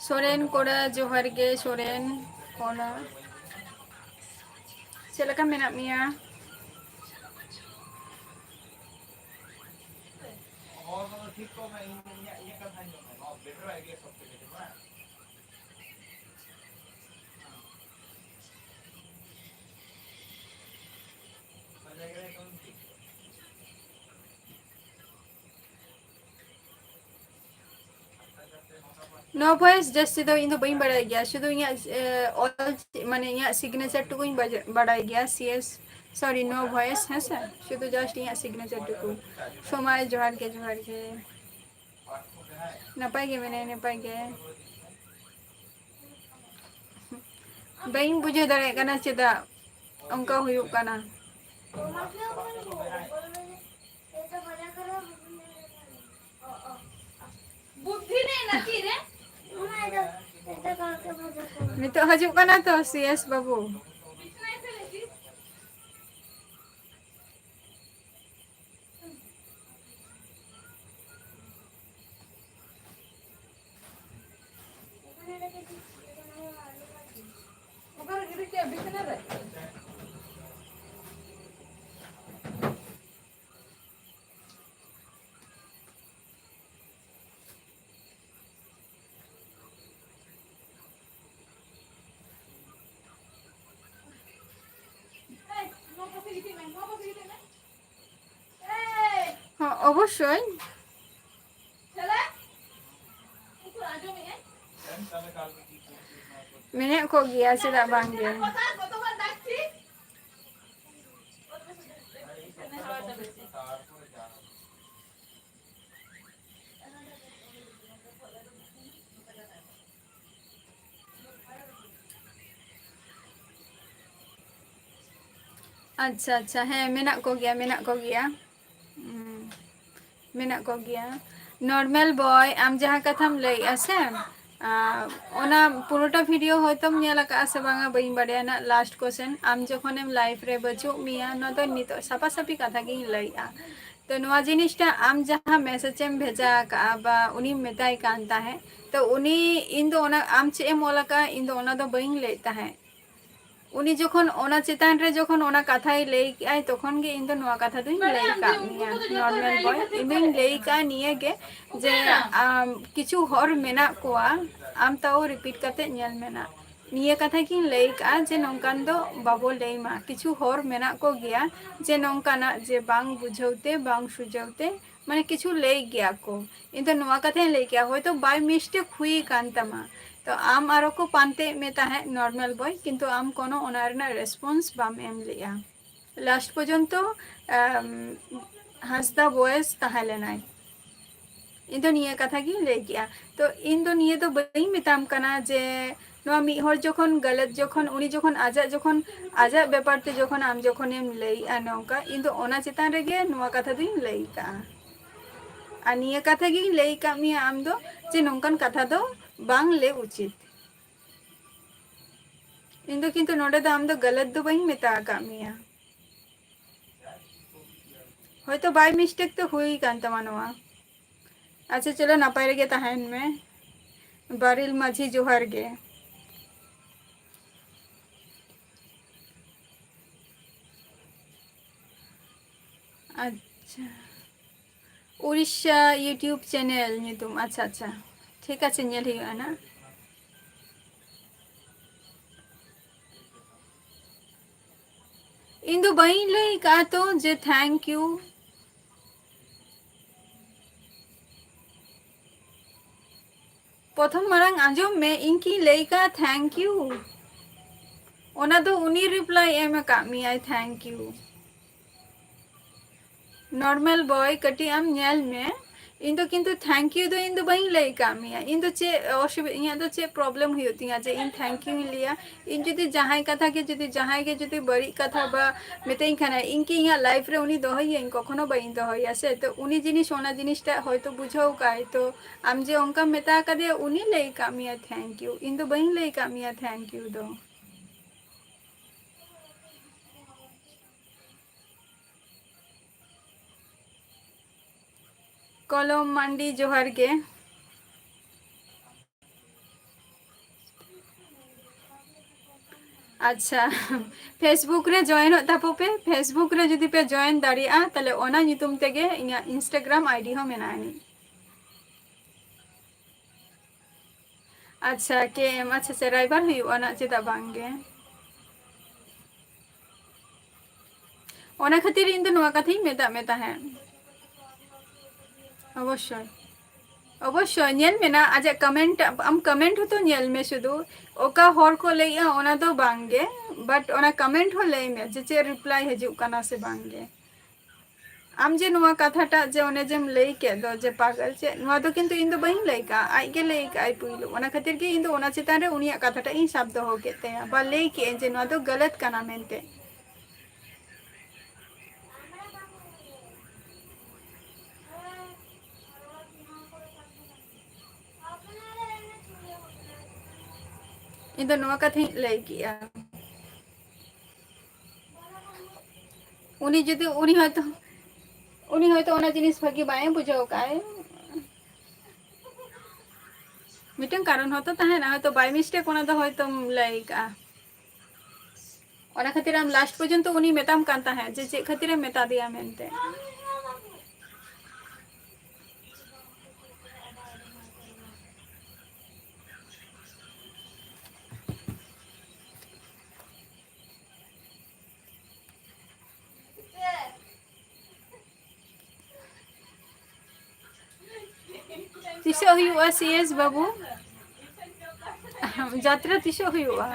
ᱥᱚᱨᱮᱱ ᱠᱚᱲᱟ, ᱡᱚᱦᱟᱨ ᱜᱮ ᱥᱚᱨᱮᱱ ᱠᱚᱲᱟ᱾ ᱪᱮᱫ ᱞᱮᱠᱟ ᱢᱮᱱᱟᱜ ᱢᱮᱭᱟ? No voice ᱡᱟᱹᱥᱛᱤ ᱫᱚ ᱤᱧ ᱫᱚ ᱵᱟᱹᱧ ᱵᱟᱲᱟᱭ ᱜᱮᱭᱟ, ᱥᱩᱫᱷᱩ ᱤᱧᱟᱹᱜ, ᱮ, ᱚᱞ, ᱢᱟᱱᱮ ᱤᱧᱟᱹᱜ signature ᱴᱩᱠᱩᱧ ᱵᱟᱡ-, ᱵᱟᱲᱟᱭ ᱜᱮᱭᱟ, C S, sorry, no voice, ᱦᱮᱸ ᱥᱮ, ᱥᱩᱫᱷᱩ just ᱤᱧᱟᱹᱜ signature ᱴᱩᱠᱩ᱾ ᱥᱚᱢᱟᱭ, ᱡᱚᱦᱟᱨ ᱜᱮ, ᱡᱚᱦᱟᱨ ᱜᱮ᱾ ᱱᱟᱯᱟᱭ ᱜᱮ ᱢᱮᱱᱟᱭᱟ, ᱱᱟᱯᱟᱭ ᱜᱮ᱾ ᱵᱟᱹᱧ ᱵᱩᱡᱷᱟᱹᱣ ᱫᱟᱲᱮᱭᱟᱜ ᱠᱟᱱᱟ ᱪᱮᱫᱟᱜ ᱚᱱᱠᱟ ᱦᱩᱭᱩᱜ ᱠᱟᱱᱟ᱾ ᱱᱤᱛᱚᱜ ᱦᱤᱡᱩᱜ ᱠᱟᱱᱟ ᱛᱚ ᱥᱤ ᱮᱥ ᱵᱟᱹᱵᱩ? ᱦᱚᱸ, ᱚᱵᱚᱥᱥᱳᱭ᱾ ᱢᱮᱱᱟᱜ ᱠᱚᱜᱮᱭᱟ, ᱪᱮᱫᱟᱜ ᱵᱟᱝ ᱜᱮ᱾ ᱟᱪᱪᱷᱟ, ᱟᱪᱪᱷᱟ, ᱦᱮᱸ, ᱢᱮᱱᱟᱜ ᱠᱚᱜᱮᱭᱟ, ᱢᱮᱱᱟᱜ ᱠᱚᱜᱮᱭᱟ᱾ ᱦᱩᱸ, ᱢᱮᱱᱟᱜ ᱠᱚᱜᱮᱭᱟ᱾ Normal boy, ᱟᱢ ᱡᱟᱦᱟᱸ ᱠᱟᱛᱷᱟᱢ ᱞᱟᱹᱭᱮᱜᱼᱟ ᱥᱮ, ᱟᱨ ᱚᱱᱟ ᱯᱩᱨᱟᱹᱴᱟ video ᱦᱚᱭᱛᱳᱢ ᱧᱮᱞ ᱟᱠᱟᱫᱼᱟ ᱥᱮ ᱵᱟᱝᱟ, ᱵᱟᱹᱧ ᱵᱟᱰᱟᱭᱟ ᱱᱟᱜ᱾ Last question, ᱟᱢ ᱡᱚᱠᱷᱚᱱᱮᱢ live ᱨᱮ ᱵᱟᱹᱪᱩᱜ ᱢᱮᱭᱟ, ᱱᱚᱣᱟ ᱫᱚ ᱱᱤᱛᱚᱜ ᱥᱟᱯᱷᱟ ᱥᱟᱹᱯᱷᱤ ᱠᱟᱛᱷᱟ ᱜᱤᱧ ᱞᱟᱹᱭᱮᱜᱼᱟ᱾ ᱛᱚ ᱱᱚᱣᱟ ᱡᱤᱱᱤᱥᱴᱟ ᱟᱢ ᱡᱟᱦᱟᱸ message ᱮᱢ ᱵᱷᱮᱡᱟ ᱟᱠᱟᱫᱼᱟ ᱵᱟ ᱩᱱᱤᱢ ᱢᱮᱛᱟᱭ ᱠᱟᱱ ᱛᱟᱦᱮᱸᱫ, ᱛᱚ ᱩᱱᱤ, ᱤᱧ ᱫᱚ ᱚᱱᱟ, ᱟᱢ ᱪᱮᱫ ᱮᱢ ᱚᱞ ᱟᱠᱟᱫᱼᱟ, ᱤᱧ ᱫᱚ ᱚᱱᱟ ᱫᱚ ᱵᱟᱹᱧ ᱞᱟᱹᱭᱮᱫ ᱛᱟᱦᱮᱸᱫ᱾ ᱩᱱᱤ ᱡᱚᱠᱷᱚᱱ ᱚᱱᱟ ᱪᱮᱛᱟᱱ ᱨᱮ ᱡᱚᱠᱷᱚᱱ ᱚᱱᱟ ᱠᱟᱛᱷᱟᱭ ᱞᱟᱹᱭ ᱠᱮᱜᱼᱟᱭ, ᱛᱚᱠᱷᱚᱱ ᱜᱮ ᱤᱧ ᱫᱚ ᱱᱚᱣᱟ ᱠᱟᱛᱷᱟ ᱫᱚᱧ ᱞᱟᱹᱭ ᱟᱠᱟᱫ ᱢᱮᱭᱟ, Normal boy, ᱤᱧ ᱫᱚᱧ ᱞᱟᱹᱭ ᱟᱠᱟᱫᱼᱟ ᱱᱤᱭᱟᱹ ᱜᱮ, ᱡᱮ, ᱟᱢ, ᱠᱤᱪᱷᱩ ᱦᱚᱲ ᱢᱮᱱᱟᱜ ᱠᱚᱣᱟ, ᱟᱢ ᱛᱟᱣ repeat ᱠᱟᱛᱮ ᱧᱮᱞ ᱢᱮ ᱱᱟᱜ᱾ ᱱᱤᱭᱟᱹ ᱠᱟᱛᱷᱟ ᱜᱤᱧ ᱞᱟᱹᱭ ᱠᱟᱜᱼᱟ ᱡᱮ ᱱᱚᱝᱠᱟᱱ ᱫᱚ ᱵᱟᱵᱚ ᱞᱟᱹᱭ ᱢᱟ᱾ ᱠᱤᱪᱷᱩ ᱦᱚᱲ ᱢᱮᱱᱟᱜ ᱠᱚᱜᱮᱭᱟ ᱡᱮ ᱱᱚᱝᱠᱟᱱᱟᱜ, ᱡᱮ ᱵᱟᱝ ᱵᱩᱡᱷᱟᱹᱣ ᱛᱮ, ᱵᱟᱝ ᱥᱩᱡᱷᱟᱹᱣ ᱛᱮ, ᱢᱟᱱᱮ ᱠᱤᱪᱷᱩ ᱞᱟᱹᱭ ᱜᱮᱭᱟ ᱠᱚ᱾ ᱤᱧ ᱫᱚ ᱱᱚᱣᱟ ᱠᱟᱛᱷᱟᱧ ᱞᱟᱹᱭ ᱠᱮᱭᱟ, ᱦᱚᱭᱛᱳ by mistake ᱦᱩᱭ ᱟᱠᱟᱱ ᱛᱟᱢᱟ, ᱛᱚ ᱟᱢ ᱟᱨᱚ ᱠᱚ ᱯᱟᱱᱛᱮᱭᱮᱫ ᱢᱮ ᱛᱟᱦᱮᱸᱫ, Normal boy, ᱠᱤᱱᱛᱩ ᱟᱢ ᱠᱳᱱᱳ ᱚᱱᱟ ᱨᱮᱱᱟᱜ response ᱵᱟᱢ ᱮᱢ ᱞᱮᱜᱼᱟ᱾ Last ᱯᱚᱨᱡᱚᱱᱛᱚ, ᱟᱢ, ᱦᱟᱸᱥᱫᱟ voice ᱛᱟᱦᱮᱸ ᱞᱮᱱᱟᱭ᱾ ᱤᱧ ᱫᱚ ᱱᱤᱭᱟᱹ ᱠᱟᱛᱷᱟ ᱜᱤᱧ ᱞᱟᱹᱭ ᱠᱮᱜᱼᱟ᱾ ᱛᱚ ᱤᱧ ᱫᱚ ᱱᱤᱭᱟᱹ ᱫᱚ ᱵᱟᱹᱧ ᱢᱮᱛᱟᱢ ᱠᱟᱱᱟ ᱡᱮ ᱱᱚᱣᱟ ᱢᱤᱫ ᱦᱚᱲ ᱡᱚᱠᱷᱚᱱ ᱜᱟᱞᱟᱛ, ᱡᱚᱠᱷᱚᱱ ᱩᱱᱤ ᱡᱚᱠᱷᱚᱱ ᱟᱡᱟᱜ, ᱡᱚᱠᱷᱚᱱ ᱟᱡᱟᱜ ᱵᱮᱯᱟᱨ ᱛᱮ ᱡᱚᱠᱷᱚᱱ ᱟᱢ ᱡᱚᱠᱷᱚᱱᱮᱢ ᱞᱟᱹᱭᱮᱜᱼᱟ ᱱᱚᱝᱠᱟ, ᱤᱧ ᱫᱚ ᱚᱱᱟ ᱪᱮᱛᱟᱱ ᱨᱮᱜᱮ ᱱᱚᱣᱟ ᱠᱟᱛᱷᱟ ᱫᱚᱧ ᱞᱟᱹᱭ ᱠᱟᱜᱼᱟ᱾ ᱟᱨ ᱱᱤᱭᱟᱹ ᱠᱟᱛᱷᱟ ᱜᱤᱧ ᱞᱟᱹᱭ ᱠᱟᱜ ᱢᱮᱭᱟ ᱟᱢ ᱫᱚ, ᱡᱮ ᱱᱚᱝᱠᱟᱱ ᱠᱟᱛᱷᱟ ᱫᱚ ᱵᱟᱝ ᱞᱟᱹᱭ ᱩᱪᱤᱛ᱾ ᱤᱧ ᱫᱚ ᱠᱤᱱᱛᱩ ᱱᱚᱰᱮ ᱫᱚ ᱟᱢ ᱫᱚ ᱜᱟᱞᱟᱛ ᱫᱚ ᱵᱟᱹᱧ ᱢᱮᱛᱟ ᱟᱠᱟᱫ ᱢᱮᱭᱟ᱾ ᱦᱚᱭᱛᱳ by mistake ᱛᱮ ᱦᱩᱭ ᱠᱟᱱ ᱛᱟᱢᱟ ᱱᱚᱣᱟ᱾ ᱟᱪᱪᱷᱟ, ᱪᱚᱞᱚ, ᱱᱟᱯᱟᱭ ᱨᱮᱜᱮ ᱛᱟᱦᱮᱱ ᱢᱮ᱾ ᱵᱟᱨᱤᱞ ᱢᱟᱹᱡᱷᱤ, ᱡᱚᱦᱟᱨ ᱜᱮ᱾ ᱟᱪᱪᱷᱟ, ᱩᱲᱤᱥᱥᱟ YouTube channel ᱧᱩᱛᱩᱢ᱾ ᱟᱪᱪᱷᱟ, ᱟᱪᱪᱷᱟ, ᱴᱷᱤᱠ ᱟᱪᱷᱮ, ᱧᱮᱞ ᱦᱩᱭᱩᱜᱼᱟ ᱱᱟᱜ᱾ ᱤᱧ ᱫᱚ ᱵᱟᱹᱧ ᱞᱟᱹᱭ ᱠᱟᱜᱼᱟ ᱛᱚ ᱡᱮ thank you᱾ ᱯᱨᱚᱛᱷᱚᱢ ᱢᱟᱲᱟᱝ ᱟᱸᱡᱚᱢ ᱢᱮ, ᱤᱧ ᱠᱤᱧ ᱞᱟᱹᱭ ᱠᱟᱜᱼᱟ thank you? ᱚᱱᱟ ᱫᱚ ᱩᱱᱤ reply ᱮᱢ ᱟᱠᱟᱫ ᱢᱮᱭᱟᱭ thank you᱾ Normal boy, ᱠᱟᱹᱴᱤᱡ ᱟᱢ ᱧᱮᱞ ᱢᱮ, ᱤᱧ ᱫᱚ ᱠᱤᱱᱛᱩ thank you ᱫᱚ ᱤᱧ ᱫᱚ ᱵᱟᱹᱧ ᱞᱟᱹᱭ ᱠᱟᱜ ᱢᱮᱭᱟ᱾ ᱤᱧ ᱫᱚ ᱪᱮᱫ ᱚᱥᱩᱵᱤ-, ᱤᱧᱟᱹᱜ ᱫᱚ ᱪᱮᱫ problem ᱦᱩᱭᱩᱜ ᱛᱤᱧᱟ ᱡᱮ ᱤᱧ thank you ᱤᱧ ᱞᱟᱹᱭᱟ? ᱤᱧ ᱡᱩᱫᱤ ᱡᱟᱦᱟᱸᱭ ᱠᱟᱛᱷᱟ ᱜᱮ ᱡᱩᱫᱤ, ᱡᱟᱦᱟᱸᱭ ᱜᱮ ᱡᱩᱫᱤ ᱵᱟᱹᱲᱤᱡ ᱠᱟᱛᱷᱟ ᱵᱟ ᱢᱤᱛᱟᱹᱧ ᱠᱷᱟᱱᱟᱭ, ᱤᱧ ᱠᱤ ᱤᱧᱟᱹᱜ life ᱨᱮ ᱩᱱᱤ ᱫᱚᱦᱚᱭᱟᱹᱧ? ᱠᱚᱠᱷᱚᱱᱳ ᱵᱟᱹᱧ ᱫᱚᱦᱚᱭᱟ ᱥᱮ᱾ ᱛᱚ ᱩᱱᱤ ᱡᱤᱱᱤᱥ, ᱚᱱᱟ ᱡᱤᱱᱤᱥᱴᱟᱜ ᱦᱚᱭᱛᱳ ᱵᱩᱡᱷᱟᱹᱣ ᱠᱟᱜᱼᱟᱭ, ᱛᱚ ᱟᱢ ᱡᱮ ᱚᱱᱠᱟᱢ ᱢᱮᱛᱟ ᱠᱟᱫᱮᱭᱟ, ᱩᱱᱤ ᱞᱟᱹᱭ ᱠᱟᱜ ᱢᱮᱭᱟ thank you, ᱤᱧ ᱫᱚ ᱵᱟᱹᱧ ᱞᱟᱹᱭ ᱠᱟᱜ ᱢᱮᱭᱟ thank you ᱫᱚ᱾ ᱠᱚᱞᱚᱢ ᱢᱟᱱᱰᱤ, ᱡᱚᱦᱟᱨ ᱜᱮ᱾ ᱟᱪᱪᱷᱟ, Facebook ᱨᱮ joinᱚᱜ ᱛᱟᱯᱚ ᱯᱮ᱾ Facebook ᱨᱮ ᱡᱩᱫᱤ ᱯᱮ join ᱫᱟᱲᱮᱭᱟᱜᱼᱟ, ᱛᱟᱦᱞᱮ ᱚᱱᱟ ᱧᱩᱛᱩᱢ ᱛᱮᱜᱮ ᱤᱧᱟᱹᱜ Instagram ID ᱦᱚᱸ ᱢᱮᱱᱟᱜ ᱟᱹᱱᱤᱡ᱾ ᱟᱪᱪᱷᱟ, ᱠᱮᱢ, ᱟᱪᱪᱷᱟ, ᱥᱮ ᱨᱟᱭᱵᱟᱨ ᱦᱩᱭᱩᱜᱼᱟ ᱱᱟᱜ, ᱪᱮᱫᱟᱜ ᱵᱟᱝ ᱜᱮ? ᱚᱱᱟ ᱠᱷᱟᱹᱛᱤᱨ ᱤᱧ ᱫᱚ ᱱᱚᱣᱟ ᱠᱟᱛᱷᱟᱧ ᱢᱮᱛᱟᱜ ᱢᱮ ᱛᱟᱦᱮᱸᱫ᱾ ᱚᱵᱚᱥᱥᱳᱭ, ᱚᱵᱚᱥᱥᱳᱭ, ᱧᱮᱞ ᱢᱮ ᱱᱟᱜ, ᱟᱡᱟᱜ comment, ᱟᱢ comment ᱦᱚᱸᱛᱚ ᱧᱮᱞ ᱢᱮ ᱥᱩᱫᱷᱩ᱾ ᱚᱠᱟ ᱦᱚᱲ ᱠᱚ ᱞᱟᱹᱭᱮᱜᱼᱟ ᱚᱱᱟ ᱫᱚ ᱵᱟᱝ ᱜᱮ, but ᱚᱱᱟ comment ᱦᱚᱸ ᱞᱟᱹᱭ ᱢᱮ ᱡᱮ ᱪᱮᱫ reply ᱦᱤᱡᱩᱜ ᱠᱟᱱᱟ ᱥᱮ ᱵᱟᱝ ᱜᱮ᱾ ᱟᱢ ᱡᱮ ᱱᱚᱣᱟ ᱠᱟᱛᱷᱟᱴᱟᱜ ᱡᱮ ᱚᱱᱮ ᱡᱮᱢ ᱞᱟᱹᱭ ᱠᱮᱫ ᱫᱚ ᱡᱮ ᱯᱟᱜᱚᱞ ᱪᱮᱫ, ᱱᱚᱣᱟ ᱫᱚ ᱠᱤᱱᱛᱩ ᱤᱧ ᱫᱚ ᱵᱟᱹᱧ ᱞᱟᱹᱭ ᱠᱟᱜᱼᱟ, ᱟᱡ ᱜᱮ ᱞᱟᱹᱭ ᱠᱟᱜᱼᱟᱭ ᱯᱩᱭᱞᱩ᱾ ᱚᱱᱟ ᱠᱷᱟᱹᱛᱤᱨ ᱜᱮ ᱤᱧ ᱫᱚ ᱚᱱᱟ ᱪᱮᱛᱟᱱ ᱨᱮ ᱩᱱᱤᱭᱟᱜ ᱠᱟᱛᱷᱟᱴᱟᱜ ᱤᱧ ᱥᱟᱵ ᱫᱚᱦᱚ ᱠᱮᱫ ᱛᱟᱭᱟ, ᱵᱟ ᱞᱟᱹᱭ ᱠᱮᱜᱼᱟᱹᱧ ᱡᱮ ᱱᱚᱣᱟ ᱫᱚ ᱜᱟᱞᱟᱛ ᱠᱟᱱᱟ ᱢᱮᱱᱛᱮ᱾ ᱤᱧ ᱫᱚ ᱱᱚᱣᱟ ᱠᱟᱛᱷᱟᱧ ᱞᱟᱹᱭ ᱠᱮᱜᱼᱟ᱾ ᱩᱱᱤ ᱡᱩᱫᱤ, ᱩᱱᱤ ᱦᱚᱭᱛᱳ, ᱩᱱᱤ ᱦᱚᱭᱛᱳ ᱚᱱᱟ ᱡᱤᱱᱤᱥ ᱵᱷᱟᱹᱜᱤ ᱵᱟᱭ ᱵᱩᱡᱷᱟᱹᱣ ᱠᱟᱜᱼᱟᱭ᱾ ᱢᱤᱫᱴᱟᱝ ᱠᱟᱨᱚᱱ ᱦᱚᱭᱛᱳ ᱛᱟᱦᱮᱱᱟ, ᱦᱚᱭᱛᱳ by mistake ᱚᱱᱟ ᱫᱚ ᱦᱚᱭᱛᱳᱢ ᱞᱟᱹᱭ ᱠᱟᱜᱼᱟ᱾ ᱚᱱᱟ ᱠᱷᱟᱹᱛᱤᱨ ᱟᱢ last ᱯᱚᱨᱡᱚᱱᱛᱚ ᱩᱱᱤ ᱢᱮᱛᱟᱢ ᱠᱟᱱ ᱛᱟᱦᱮᱸᱫ ᱡᱮ ᱪᱮᱫ ᱠᱷᱟᱹᱛᱤᱨᱮᱢ ᱢᱮᱛᱟ ᱫᱮᱭᱟ ᱢᱮᱱᱛᱮ᱾ ᱛᱤᱥᱚᱜ ᱦᱩᱭᱩᱜᱼᱟ ᱥᱤ ᱮᱥ ᱵᱟᱹᱵᱩ? ᱡᱟᱛᱨᱟ ᱛᱤᱥᱚᱜ ᱦᱩᱭᱩᱜᱼᱟ?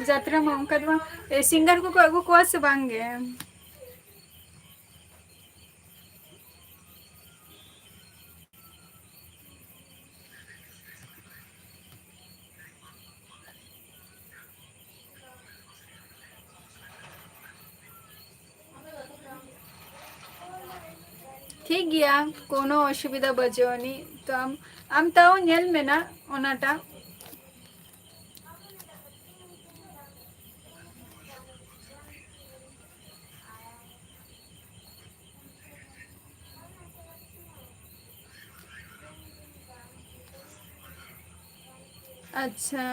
ᱡᱟᱛᱨᱟ ᱢᱟ ᱚᱱᱠᱟ ᱫᱚ ᱵᱟᱝ᱾ ᱮ, ᱥᱤᱝᱜᱟᱨ ᱠᱚᱠᱚ ᱟᱹᱜᱩ ᱠᱚᱣᱟ ᱥᱮ ᱵᱟᱝ ᱜᱮ? ᱴᱷᱤᱠ ᱜᱮᱭᱟ, ᱠᱳᱱᱳ ᱚᱥᱩᱵᱤᱫᱷᱟ ᱵᱟᱹᱪᱩᱜ ᱟᱹᱱᱤᱡ᱾ ᱛᱚ ᱟᱢ, ᱟᱢ ᱛᱟᱣ ᱧᱮᱞ ᱢᱮ ᱱᱟ ᱚᱱᱟᱴᱟᱜ᱾ ᱟᱪᱪᱷᱟ᱾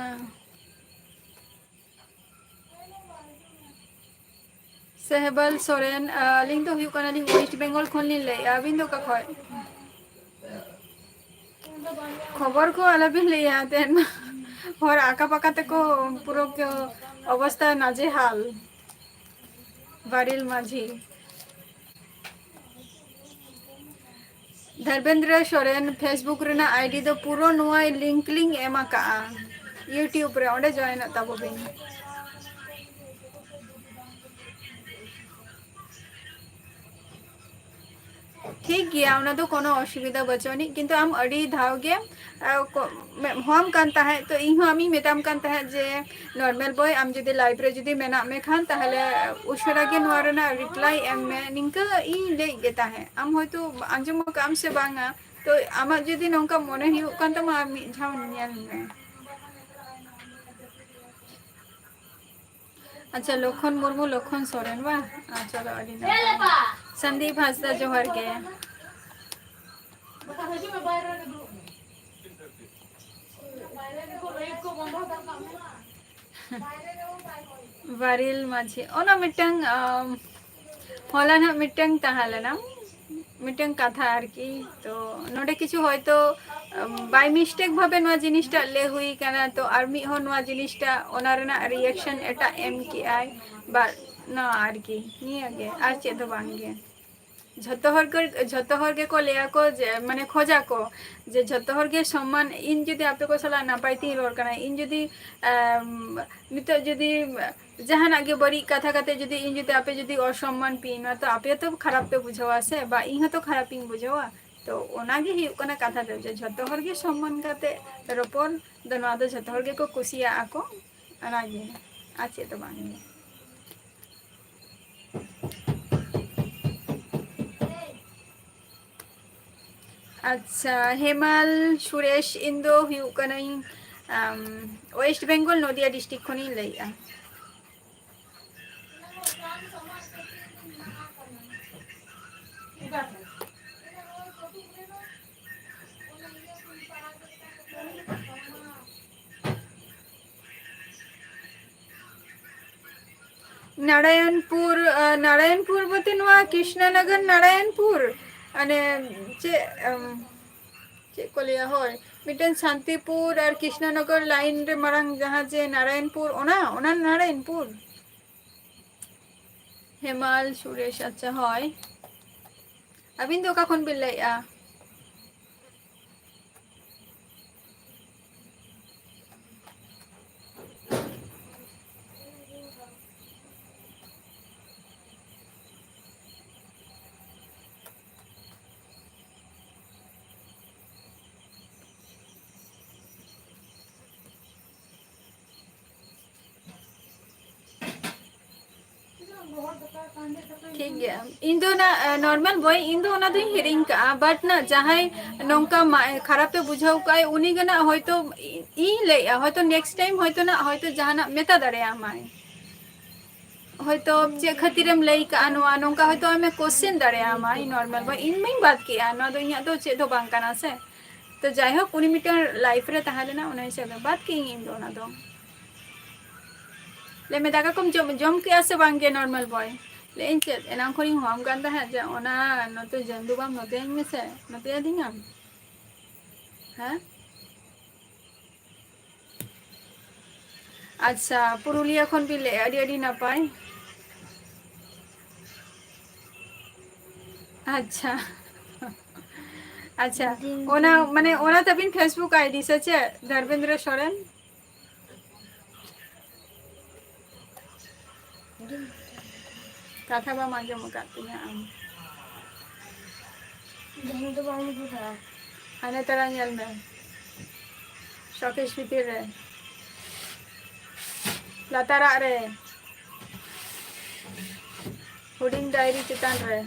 ᱥᱮᱦᱵᱟᱞ ᱥᱚᱨᱮᱱ, ᱟᱹᱞᱤᱧ ᱫᱚ ᱦᱩᱭᱩᱜ ᱠᱟᱱᱟᱞᱤᱧ ᱳᱭᱮᱥᱴ ᱵᱮᱝᱜᱚᱞ ᱠᱷᱚᱱ ᱞᱤᱧ ᱞᱟᱹᱭᱮᱫᱼᱟ᱾ ᱟᱹᱵᱤᱱ ᱫᱚ ᱚᱠᱟ ᱠᱷᱚᱱ? ᱠᱷᱚᱵᱚᱨ ᱠᱚ ᱟᱞᱚᱵᱤᱱ ᱞᱟᱹᱭᱟ, ᱛᱮᱦᱮᱧ ᱢᱟ ᱦᱚᱲ ᱟᱠᱟ ᱯᱟᱠᱟ ᱛᱮᱠᱚ ᱯᱩᱨᱟᱹ ᱠᱚ ᱚᱵᱚᱥᱛᱟ ᱱᱟᱡᱮᱦᱟᱞ᱾ ᱵᱟᱨᱤᱞ ᱢᱟᱹᱡᱷᱤ᱾ ᱫᱷᱚᱨᱵᱮᱱᱫᱨᱚ ᱥᱚᱨᱮᱱ, Facebook ᱨᱮᱱᱟᱜ ᱟᱭᱰᱤ ᱫᱚ ᱯᱩᱨᱟᱹ ᱱᱚᱣᱟ ᱞᱤᱝᱠ ᱞᱤᱧ ᱮᱢ ᱟᱠᱟᱜᱼᱟ YouTube ᱨᱮ, ᱚᱸᱰᱮ ᱡᱚᱭᱮᱱᱚᱜ ᱛᱟᱵᱚ ᱵᱤᱱ᱾ ᱴᱷᱤᱠ ᱜᱮᱭᱟ, ᱚᱱᱟ ᱫᱚ ᱠᱳᱱᱳ ᱚᱥᱩᱵᱤᱫᱷᱟ ᱵᱟᱹᱪᱩᱜ ᱟᱹᱱᱤᱡ, ᱠᱤᱱᱛᱩ ᱟᱢ ᱟᱹᱰᱤ ᱫᱷᱟᱣ ᱜᱮ, ᱟ, ᱠᱚ-, ᱢᱮ-, ᱦᱚᱦᱚᱣᱟᱢ ᱠᱟᱱ ᱛᱟᱦᱮᱸᱫ, ᱛᱚ ᱤᱧ ᱦᱚᱸ ᱟᱢᱤᱧ ᱢᱮᱛᱟᱢ ᱠᱟᱱ ᱛᱟᱦᱮᱸᱫ ᱡᱮ, "ᱱᱚᱨᱢᱮᱞ ᱵᱚᱭ, ᱟᱢ ᱡᱩᱫᱤ ᱞᱟᱭᱤᱵᱷ ᱨᱮ ᱡᱩᱫᱤ ᱢᱮᱱᱟᱜ ᱢᱮ ᱠᱷᱟᱱ, ᱛᱟᱦᱚᱞᱮ ᱩᱥᱟᱹᱨᱟ ᱜᱮ ᱱᱚᱣᱟ ᱨᱮᱱᱟᱜ ᱨᱤᱯᱞᱟᱭ ᱮᱢ ᱢᱮ", ᱱᱤᱝᱠᱟᱹ ᱤᱧ ᱞᱟᱹᱭᱮᱫ ᱜᱮ ᱛᱟᱦᱮᱸᱫ᱾ ᱟᱢ ᱦᱚᱭᱛᱳ ᱟᱸᱡᱚᱢ ᱟᱠᱟᱫ ᱟᱢ ᱥᱮ ᱵᱟᱝᱟ, ᱛᱚ ᱟᱢᱟᱜ ᱡᱩᱫᱤ ᱱᱚᱝᱠᱟ ᱢᱚᱱᱮ ᱦᱩᱭᱩᱜ ᱠᱟᱱ ᱛᱟᱢᱟ, ᱟᱢ ᱢᱤᱫ ᱫᱷᱟᱣ ᱧᱮᱞ ᱢᱮ᱾ ᱟᱪᱪᱷᱟ, ᱞᱚᱠᱷᱚᱱ ᱢᱩᱨᱢᱩ, ᱞᱚᱠᱷᱚᱱ ᱥᱚᱨᱮᱱ ᱵᱟᱝ? ᱟᱪᱪᱷᱟ, ᱟᱹᱰᱤ ᱱᱟᱯᱟᱭ᱾ ᱥᱚᱱᱫᱤᱯ ᱦᱟᱸᱥᱫᱟ, ᱡᱚᱦᱟᱨ ᱜᱮ᱾ ᱵᱟᱨᱤᱞ ᱢᱟᱹᱡᱷᱤ, ᱚᱱᱟ ᱢᱤᱫᱴᱟᱝ, ᱟᱢ, ᱦᱚᱞᱟ ᱱᱟᱜ ᱢᱤᱫᱴᱟᱝ ᱛᱟᱦᱮᱸ ᱞᱮᱱᱟ, ᱢᱤᱫᱴᱟᱝ ᱠᱟᱛᱷᱟ ᱟᱨᱠᱤ᱾ ᱛᱚ ᱱᱚᱰᱮ ᱠᱤᱪᱷᱩ ᱦᱚᱭᱛᱳ, ᱟᱢ, by mistake ᱵᱷᱟᱵᱮ ᱱᱚᱣᱟ ᱡᱤᱱᱤᱥᱴᱟᱜ ᱞᱟᱹᱭ ᱦᱩᱭ ᱠᱟᱱᱟ, ᱛᱚ ᱟᱨ ᱢᱤᱫ ᱦᱚᱲ ᱱᱚᱣᱟ ᱡᱤᱱᱤᱥᱴᱟᱜ, ᱚᱱᱟ ᱨᱮᱱᱟᱜ reaction ᱮᱴᱟᱜ ᱮᱢ ᱠᱮᱜᱼᱟᱭ, ᱵᱟ, ᱱᱚᱣᱟ ᱟᱨᱠᱤ, ᱱᱤᱭᱟᱹ ᱜᱮ, ᱟᱨ ᱪᱮᱫ ᱫᱚ ᱵᱟᱝ ᱜᱮ᱾ ᱡᱷᱚᱛᱚ ᱦᱚᱲ ᱜᱮ, ᱡᱷᱚᱛᱚ ᱦᱚᱲ ᱜᱮᱠᱚ ᱞᱟᱹᱭᱟ ᱠᱚ ᱡᱮ, ᱢᱟᱱᱮ, ᱠᱷᱚᱡᱟ ᱠᱚ ᱡᱮ ᱡᱷᱚᱛᱚ ᱦᱚᱲ ᱜᱮ ᱥᱚᱢᱢᱟᱱ, ᱤᱧ ᱡᱩᱫᱤ ᱟᱯᱮ ᱠᱚ ᱥᱟᱞᱟᱜ ᱱᱟᱯᱟᱭ ᱛᱤᱧ ᱨᱚᱲ ᱠᱟᱱᱟ, ᱤᱧ ᱡᱩᱫᱤ, ᱮᱢ, ᱱᱤᱛᱚᱜ ᱡᱩᱫᱤ ᱡᱟᱦᱟᱱᱟᱜ ᱜᱮ ᱵᱟᱹᱲᱤᱡ ᱠᱟᱛᱷᱟ ᱠᱟᱛᱮ ᱡᱩᱫᱤ ᱤᱧ ᱡᱩᱫᱤ ᱟᱯᱮ ᱡᱩᱫᱤ ᱚᱥᱚᱢᱢᱟᱱ ᱯᱮ ᱤᱧᱟ, ᱛᱚ ᱟᱯᱮ ᱛᱚ ᱠᱷᱟᱨᱟᱯ ᱯᱮ ᱵᱩᱡᱷᱟᱹᱣᱟ ᱥᱮ, ᱵᱟ ᱤᱧ ᱦᱚᱸᱛᱚ ᱠᱷᱟᱨᱟᱯ ᱤᱧ ᱵᱩᱡᱷᱟᱹᱣᱟ᱾ ᱛᱚ ᱚᱱᱟ ᱜᱮ ᱦᱩᱭᱩᱜ ᱠᱟᱱᱟ ᱠᱟᱛᱷᱟ ᱫᱚ, ᱡᱮ ᱡᱷᱚᱛᱚ ᱦᱚᱲ ᱜᱮ ᱥᱚᱢᱢᱟᱱ ᱠᱟᱛᱮ ᱨᱚᱯᱚᱲ ᱫᱚ, ᱱᱚᱣᱟ ᱫᱚ ᱡᱷᱚᱛᱚ ᱦᱚᱲ ᱜᱮᱠᱚ ᱠᱩᱥᱤᱭᱟᱜᱼᱟ ᱠᱚ, ᱚᱱᱟ ᱜᱮ, ᱟᱨ ᱪᱮᱫ ᱫᱚ ᱵᱟᱝ ᱜᱮ᱾ ᱟᱪᱪᱷᱟ, ᱦᱮᱢᱟᱞ ᱥᱩᱨᱮᱥ, ᱤᱧ ᱫᱚ ᱦᱩᱭᱩᱜ ᱠᱟᱹᱱᱟᱹᱧ, ᱟᱢ, ᱳᱭᱮᱥᱴ ᱵᱮᱝᱜᱚᱞ, ᱱᱚᱫᱤᱭᱟ ᱰᱤᱥᱴᱨᱤᱠᱴ ᱠᱷᱚᱱᱤᱧ ᱞᱟᱹᱭᱮᱜᱼᱟ᱾ ᱱᱟᱨᱟᱭᱚᱱᱯᱩᱨ, ᱟᱸ, ᱱᱟᱨᱟᱭᱚᱱᱯᱩᱨ ᱵᱚᱞᱛᱮ ᱱᱚᱣᱟ ᱠᱨᱤᱥᱱᱚᱱᱚᱜᱚᱨ ᱱᱟᱨᱟᱭᱚᱱᱯᱩᱨ, ᱢᱟᱱᱮ ᱪᱮᱫ, ᱟᱢ, ᱪᱮᱫ ᱠᱚ ᱞᱟᱹᱭᱟ, ᱦᱳᱭ, ᱢᱤᱫᱴᱮᱱ ᱥᱟᱱᱛᱤᱯᱩᱨ ᱟᱨ ᱠᱨᱤᱥᱱᱚᱱᱚᱜᱚᱨ ᱞᱟᱭᱤᱱ ᱨᱮ ᱢᱟᱨᱟᱝ ᱡᱟᱦᱟᱸ ᱡᱮ ᱱᱟᱨᱟᱭᱚᱱᱯᱩᱨ, ᱚᱱᱟ, ᱚᱱᱟ ᱱᱟᱨᱟᱭᱚᱱᱯᱩᱨ᱾ ᱦᱮᱢᱟᱞ ᱥᱩᱨᱮᱥ, ᱟᱪᱪᱷᱟ, ᱦᱳᱭ᱾ ᱟᱹᱵᱤᱱ ᱫᱚ ᱚᱠᱟ ᱠᱷᱚᱱ ᱵᱤᱱ ᱞᱟᱹᱭᱮᱜᱼᱟ? ᱴᱷᱤᱠ ᱜᱮᱭᱟ, ᱤᱧ ᱫᱚ ᱚᱱᱟ, ᱮ, ᱱᱚᱨᱢᱟᱞ ᱵᱚᱭ, ᱤᱧ ᱫᱚ ᱚᱱᱟ ᱫᱚᱧ ᱦᱤᱲᱤᱧ ᱠᱟᱜᱼᱟ, but ᱱᱟ ᱡᱟᱦᱟᱸᱭ ᱱᱚᱝᱠᱟ ᱢᱟ-, ᱠᱷᱟᱨᱟᱯ ᱮ ᱵᱩᱡᱷᱟᱹᱣ ᱠᱟᱜᱼᱟᱭ, ᱩᱱᱤ ᱜᱮ ᱱᱟᱜ ᱦᱚᱭᱛᱳ ᱤᱧ ᱞᱟᱹᱭᱮᱜᱼᱟ, ᱦᱚᱭᱛᱳ next time ᱦᱚᱭᱛᱳ ᱱᱟᱜ ᱦᱚᱭᱛᱳ ᱡᱟᱦᱟᱱᱟᱜ ᱢᱮᱛᱟ ᱫᱟᱲᱮᱭᱟᱢᱟᱭ᱾ ᱦᱚᱭᱛᱳ ᱪᱮᱫ ᱠᱷᱟᱹᱛᱤᱨᱮᱢ ᱞᱟᱹᱭ ᱠᱟᱜᱼᱟ ᱱᱚᱣᱟ, ᱱᱚᱝᱠᱟ ᱦᱚᱭᱛᱳ ᱟᱢᱮ question ᱫᱟᱲᱮᱭᱟᱢᱟᱭ ᱱᱚᱨᱢᱟᱞ ᱵᱚᱭ, ᱤᱧ ᱢᱟᱧ ᱵᱟᱫ ᱠᱮᱜᱼᱟ, ᱱᱚᱣᱟ ᱫᱚ ᱤᱧᱟᱹᱜ ᱫᱚ ᱪᱮᱫ ᱦᱚᱸ ᱵᱟᱝ ᱠᱟᱱᱟ ᱥᱮ᱾ ᱛᱚ ᱡᱟᱭᱦᱳᱠ, ᱩᱱᱤ ᱢᱤᱫᱴᱟᱝ life ᱨᱮ ᱛᱟᱦᱮᱸ ᱞᱮᱱᱟ, ᱚᱱᱟ ᱦᱤᱥᱟᱹᱵ ᱛᱮ ᱵᱟᱫ ᱠᱮᱜᱼᱟᱹᱧ ᱤᱧ ᱫᱚ ᱚᱱᱟ ᱫᱚ᱾ ᱞᱟᱹᱭ ᱢᱮ, ᱫᱟᱠᱟ ᱠᱚᱢ ᱡᱚᱢ, ᱡᱚᱢ ᱠᱮᱜᱼᱟ ᱥᱮ ᱵᱟᱝ ᱜᱮ ᱱᱚᱨᱢᱟᱞ ᱵᱚᱭ? ᱞᱟᱹᱭ ᱟᱹᱧ ᱪᱮᱫ, ᱮᱱᱟᱝ ᱠᱷᱚᱱᱤᱧ ᱦᱚᱦᱚᱣᱟᱢ ᱠᱟᱱ ᱛᱟᱦᱮᱸᱫ ᱡᱮ ᱚᱱᱟ ᱱᱚᱛᱮ ᱡᱟᱹᱱᱫᱩ ᱵᱟᱢ ᱱᱚᱛᱮᱭᱟᱹᱧ ᱢᱮᱥᱮ, ᱱᱚᱛᱮ ᱟᱹᱫᱤᱧᱟᱢ? ᱦᱮᱸ? ᱟᱪᱪᱷᱟ, ᱯᱩᱨᱩᱞᱤᱭᱟᱹ ᱠᱷᱚᱱ ᱵᱤᱱ ᱞᱟᱹᱭᱮᱜᱼᱟ, ᱟᱹᱰᱤ ᱟᱹᱰᱤ ᱱᱟᱯᱟᱭ᱾ ᱟᱪᱪᱷᱟ᱾ ᱟᱪᱪᱷᱟ, ᱚᱱᱟ ᱢᱟᱱᱮ ᱚᱱᱟ ᱛᱟᱵᱤᱱ Facebook ID ᱥᱮ ᱪᱮᱫ, ᱫᱷᱚᱨᱢᱮᱱᱫᱨᱚ ᱥᱚᱨᱮᱱ? ᱠᱟᱛᱷᱟ ᱵᱟᱢ ᱟᱸᱡᱚᱢ ᱟᱠᱟᱫ ᱛᱤᱧᱟᱹ ᱟᱢ᱾ ᱡᱟᱦᱟᱸ ᱫᱚ ᱵᱟᱝ ᱵᱩᱡᱷᱟᱹᱜᱼᱟ᱾ ᱦᱟᱱᱮ ᱛᱟᱨᱟ ᱧᱮᱞ ᱢᱮ, ᱥᱚᱠᱮᱥ ᱵᱷᱤᱛᱤᱨ ᱨᱮ, ᱞᱟᱛᱟᱨᱟᱜ ᱨᱮ, ᱦᱩᱰᱤᱧ ᱰᱟᱭᱨᱤ ᱪᱮᱛᱟᱱ ᱨᱮ᱾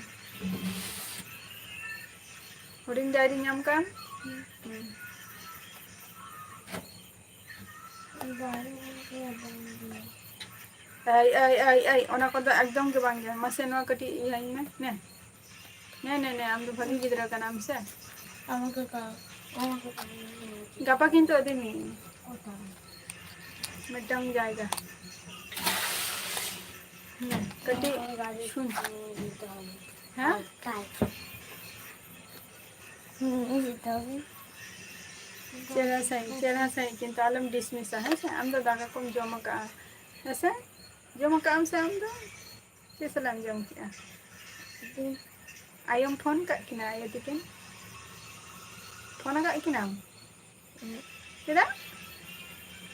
ᱦᱩᱰᱤᱧ ᱰᱟᱭᱨᱤ ᱧᱟᱢ ᱠᱟᱜ ᱟᱢ? ᱦᱩᱸ᱾ ᱟᱭ, ᱟᱭ, ᱟᱭ, ᱟᱭ, ᱚᱱᱟ ᱠᱚᱫᱚ ᱮᱠᱫᱚᱢ ᱜᱮ ᱵᱟᱝ ᱜᱮ᱾ ᱢᱟᱥᱮ ᱱᱚᱣᱟ ᱠᱟᱹᱴᱤᱡ ᱤᱭᱟᱹᱧ ᱢᱮ, ᱱᱮ᱾ ᱱᱮ, ᱱᱮ, ᱱᱮ, ᱟᱢ ᱫᱚ ᱵᱷᱟᱹᱜᱤ ᱜᱤᱫᱽᱨᱟᱹ ᱠᱟᱱᱟᱢ ᱥᱮ? ᱟᱢᱟᱜᱮ ᱠᱟ-, ᱟᱢᱟᱜᱮ ᱠᱟᱹᱢᱤ᱾ ᱜᱟᱯᱟ ᱠᱤᱱᱛᱩ ᱤᱫᱤ ᱢᱮᱭᱟᱹᱧ᱾ ᱚᱠᱟ? ᱢᱤᱫᱴᱟᱝ ᱡᱟᱭᱜᱟ᱾ ᱱᱮ, ᱠᱟᱹᱴᱤᱡ ᱚᱱᱟ ᱜᱟᱹᱰᱤ ᱥᱩᱱ᱾ ᱤᱫᱤ ᱛᱟᱦᱚᱞᱮ᱾ ᱦᱮᱸ? ᱠᱟᱭ᱾ ᱦᱩᱸ, ᱤᱧ ᱡᱚᱛᱚ ᱜᱮ᱾ ᱪᱮᱦᱨᱟ ᱥᱟᱺᱦᱤᱡ, ᱪᱮᱦᱨᱟ ᱥᱟᱺᱦᱤᱡ ᱠᱤᱱᱛᱩ ᱟᱞᱚᱢ dismiss-ᱟ, ᱦᱮᱸ ᱥᱮ? ᱟᱢ ᱫᱚ ᱫᱟᱠᱟ ᱠᱚᱢ ᱡᱚᱢ ᱟᱠᱟᱜᱼᱟ, ᱦᱮᱸ ᱥᱮ? ᱡᱚᱢ ᱟᱠᱟᱜ ᱟᱢ ᱥᱮ ᱟᱢ ᱫᱚ? ᱪᱮᱫ ᱥᱟᱞᱟᱜ ᱮᱢ ᱡᱚᱢ ᱠᱮᱜᱼᱟ? ᱟᱭᱳᱢ ᱯᱷᱳᱱ ᱠᱟᱜ ᱠᱤᱱᱟ, ᱟᱭᱳ ᱛᱤᱠᱤᱱ? ᱯᱷᱳᱱ ᱟᱠᱟᱫ ᱠᱤᱱᱟᱢ? ᱪᱮᱫᱟᱜ?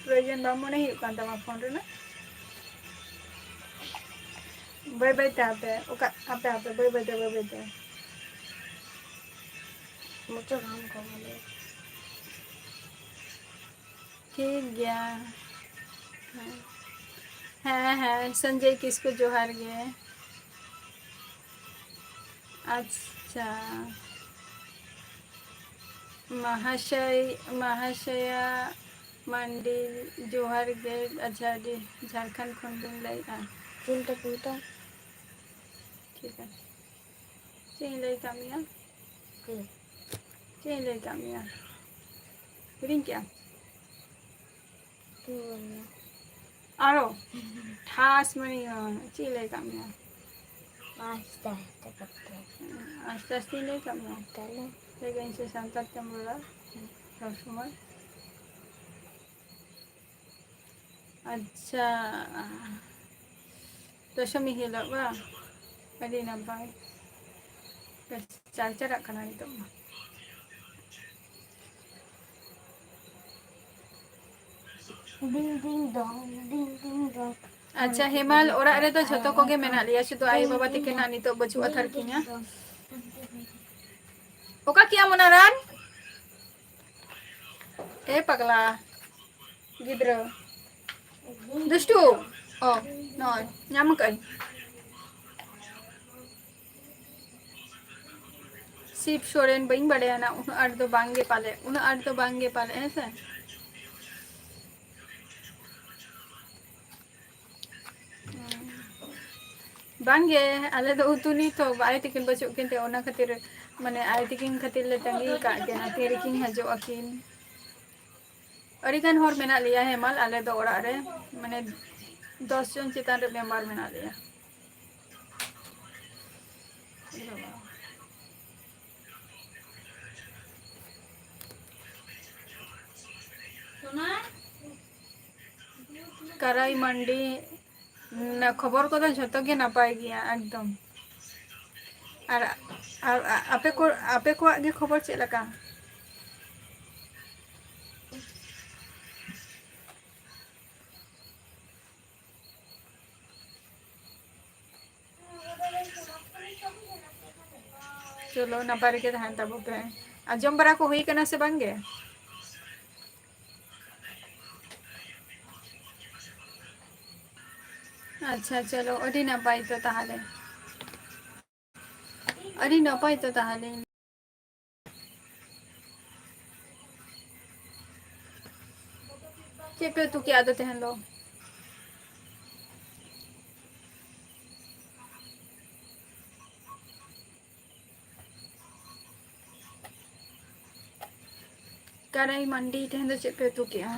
ᱯᱨᱚᱭᱳᱡᱚᱱ ᱵᱟᱝ ᱢᱚᱱᱮ ᱦᱩᱭᱩᱜ ᱠᱟᱱ ᱛᱟᱢᱟ ᱯᱷᱳᱱ ᱨᱮᱱᱟᱜ? ᱵᱟᱹᱭ ᱵᱟᱹᱭ ᱛᱮ ᱦᱟᱯᱮ, ᱚᱠᱟ, ᱦᱟᱯᱮ, ᱦᱟᱯᱮ, ᱵᱟᱹᱭ ᱵᱟᱹᱭ ᱛᱮ, ᱵᱟᱹᱭ ᱵᱟᱹᱭ ᱛᱮ᱾ ᱢᱩᱪᱟᱹᱫ ᱦᱟᱢ ᱠᱚ ᱵᱚᱞᱮ᱾ ᱴᱷᱤᱠ ᱜᱮᱭᱟ᱾ ᱦᱮᱸ᱾ ᱦᱮᱸ, ᱦᱮᱸ, ᱥᱚᱧᱡᱚᱭ ᱠᱤᱥᱠᱩ ᱡᱚᱦᱟᱨ ᱜᱮ᱾ ᱟᱪᱪᱷᱟ᱾ ᱢᱟᱦᱟᱥᱚᱭ, ᱢᱟᱦᱟᱥᱚᱭᱟ ᱢᱟᱱᱰᱤ, ᱡᱚᱦᱟᱨ ᱜᱮ᱾ ᱟᱪᱪᱷᱟ, ᱟᱹᱰᱤ ᱡᱷᱟᱲᱠᱷᱚᱸᱰ ᱠᱷᱚᱱ ᱵᱤᱱ ᱞᱟᱹᱭᱮᱫᱼᱟ᱾ ᱪᱤᱱᱛᱟᱹ ᱪᱤᱱᱛᱟᱹ᱾ ᱴᱷᱤᱠ ᱟᱪᱷᱮ᱾ ᱪᱮᱫ ᱤᱧ ᱞᱟᱹᱭ ᱠᱟᱜ ᱢᱮᱭᱟ? ᱦᱩᱸ᱾ ᱪᱮᱫ ᱤᱧ ᱞᱟᱹᱭ ᱠᱟᱜ ᱢᱮᱭᱟ? ᱦᱤᱲᱤᱧ ᱠᱮᱜᱼᱟᱢ? ᱦᱩᱸ᱾ ᱟᱨᱚ ᱴᱷᱟᱥ ᱢᱟᱱᱮ ᱪᱮᱫ ᱤᱧ ᱞᱟᱹᱭ ᱠᱟᱜ ᱢᱮᱭᱟ? ᱟᱥᱛᱮ ᱟᱥᱛᱮ ᱠᱟᱛᱮ᱾ ᱟᱥᱛᱮ ᱟᱥᱛᱮᱧ ᱞᱟᱹᱭ ᱠᱟᱜ ᱢᱮᱭᱟ? ᱛᱟᱦᱞᱮ? ᱞᱟᱹᱭ ᱠᱟᱜ ᱤᱧ ᱥᱮ ᱥᱟᱱᱛᱟᱲ ᱛᱮᱢ ᱨᱚᱲᱟ ᱥᱚᱵ ᱥᱚᱢᱚᱭ᱾ ᱟᱪᱪᱷᱟ, ᱫᱚᱥᱚᱢᱤ ᱦᱤᱞᱳᱜ ᱵᱟᱝ? ᱟᱹᱰᱤ ᱱᱟᱯᱟᱭ᱾ ᱪᱟᱨᱡᱟᱨᱟᱜ ᱠᱟᱱᱟ ᱱᱤᱛᱚᱜ ᱢᱟ᱾ ᱰᱤᱝ ᱰᱤᱝ ᱰᱚᱝ, ᱰᱤᱝ ᱰᱤᱝ ᱰᱚᱝ᱾ ᱟᱪᱪᱷᱟ, ᱦᱮᱢᱟᱞ ᱚᱲᱟᱜ ᱨᱮᱫᱚ ᱡᱷᱚᱛᱚ ᱠᱚᱜᱮ ᱢᱮᱱᱟᱜ ᱞᱮᱭᱟ, ᱥᱩᱫᱷᱩ ᱟᱭᱳ ᱵᱟᱵᱟ ᱛᱤᱠᱤᱱ ᱦᱟᱸᱜ ᱱᱤᱛᱚᱜ ᱵᱟᱹᱪᱩᱜ ᱦᱟᱛᱟᱲ ᱠᱤᱱᱟ᱾ ᱚᱠᱟ ᱠᱮᱜᱼᱟᱢ ᱚᱱᱟ ᱨᱟᱱ? ᱮ ᱯᱟᱜᱽᱞᱟ ᱜᱤᱫᱽᱨᱟᱹ, ᱫᱩᱥᱴᱩ᱾ ᱚ, ᱱᱚᱜᱼᱚᱭ ᱧᱟᱢ ᱠᱟᱜᱼᱟᱹᱧ᱾ ᱥᱤᱵ ᱥᱚᱨᱮᱱ ᱵᱟᱹᱧ ᱵᱟᱰᱟᱭᱟ ᱱᱟ, ᱩᱱᱟᱹᱜ ᱟᱸᱴ ᱫᱚ ᱵᱟᱝ ᱜᱮ ᱯᱟᱞᱮ, ᱩᱱᱟᱹᱜ ᱟᱸᱴ ᱫᱚ ᱵᱟᱝ ᱜᱮ ᱯᱟᱞᱮ, ᱦᱮᱸ ᱥᱮ᱾ ᱵᱟᱝ ᱜᱮ, ᱟᱞᱮ ᱫᱚ ᱩᱛᱩ ᱱᱤᱛ ᱦᱚᱸ ᱟᱭᱳ ᱛᱤᱠᱤᱱ ᱵᱟᱹᱪᱩᱜ ᱠᱤᱱ ᱛᱮ, ᱚᱱᱟ ᱠᱷᱟᱹᱛᱤᱨ, ᱢᱟᱱᱮ, ᱟᱭᱳ ᱛᱤᱠᱤᱱ ᱠᱷᱟᱹᱛᱤᱨ ᱞᱮ ᱛᱟᱺᱜᱤ ᱟᱠᱟᱫ ᱠᱤᱱᱟ, ᱛᱤ ᱨᱮᱠᱤᱱ ᱦᱤᱡᱩᱜ ᱟᱹᱠᱤᱱ᱾ ᱟᱹᱰᱤ ᱜᱟᱱ ᱦᱚᱲ ᱢᱮᱱᱟᱜ ᱞᱮᱭᱟ ᱦᱮᱢᱟᱞ ᱟᱞᱮ ᱫᱚ ᱚᱲᱟᱜ ᱨᱮ, ᱢᱟᱱᱮ, ᱫᱚᱥ ᱡᱚᱱ ᱪᱮᱛᱟᱱ ᱨᱮ ᱢᱮᱢᱵᱟᱨ ᱢᱮᱱᱟᱜ ᱞᱮᱭᱟ᱾ ᱠᱟᱨᱟᱭ ᱢᱟᱱᱰᱤ, ᱩᱸ, ᱠᱷᱚᱵᱚᱨ ᱠᱚᱫᱚ ᱡᱷᱚᱛᱚ ᱜᱮ ᱱᱟᱯᱟᱭ ᱜᱮᱭᱟ ᱮᱠᱫᱚᱢ᱾ ᱟᱨ, ᱟᱨ ᱟᱯᱮ ᱠᱚ, ᱟᱯᱮ ᱠᱚᱣᱟᱜ ᱜᱮ ᱠᱷᱚᱵᱚᱨ ᱪᱮᱫ ᱞᱮᱠᱟ? ᱪᱚᱞᱚ, ᱱᱟᱯᱟᱭ ᱨᱮᱜᱮ ᱛᱟᱦᱮᱱ ᱛᱟᱵᱚ ᱯᱮ᱾ ᱟᱨ ᱡᱚᱢ ᱵᱟᱲᱟ ᱠᱚ ᱦᱩᱭ ᱠᱟᱱᱟ ᱥᱮ ᱵᱟᱝ ᱜᱮ? ᱟᱪᱪᱷᱟ, ᱪᱚᱞᱚ, ᱟᱹᱰᱤ ᱱᱟᱯᱟᱭ ᱛᱚ ᱛᱟᱦᱚᱞᱮ᱾ ᱟᱹᱰᱤ ᱱᱟᱯᱟᱭ ᱛᱚ ᱛᱟᱦᱚᱞᱮ᱾ ᱪᱮᱫ ᱯᱮ ᱩᱛᱩ ᱠᱮᱜᱼᱟ ᱟᱫᱚ ᱛᱮᱦᱮᱧ ᱫᱚ? ᱠᱟᱨᱟᱭ ᱢᱟᱱᱰᱤ, ᱛᱮᱦᱮᱧ ᱫᱚ ᱪᱮᱫ ᱯᱮ ᱩᱛᱩ ᱠᱮᱜᱼᱟ?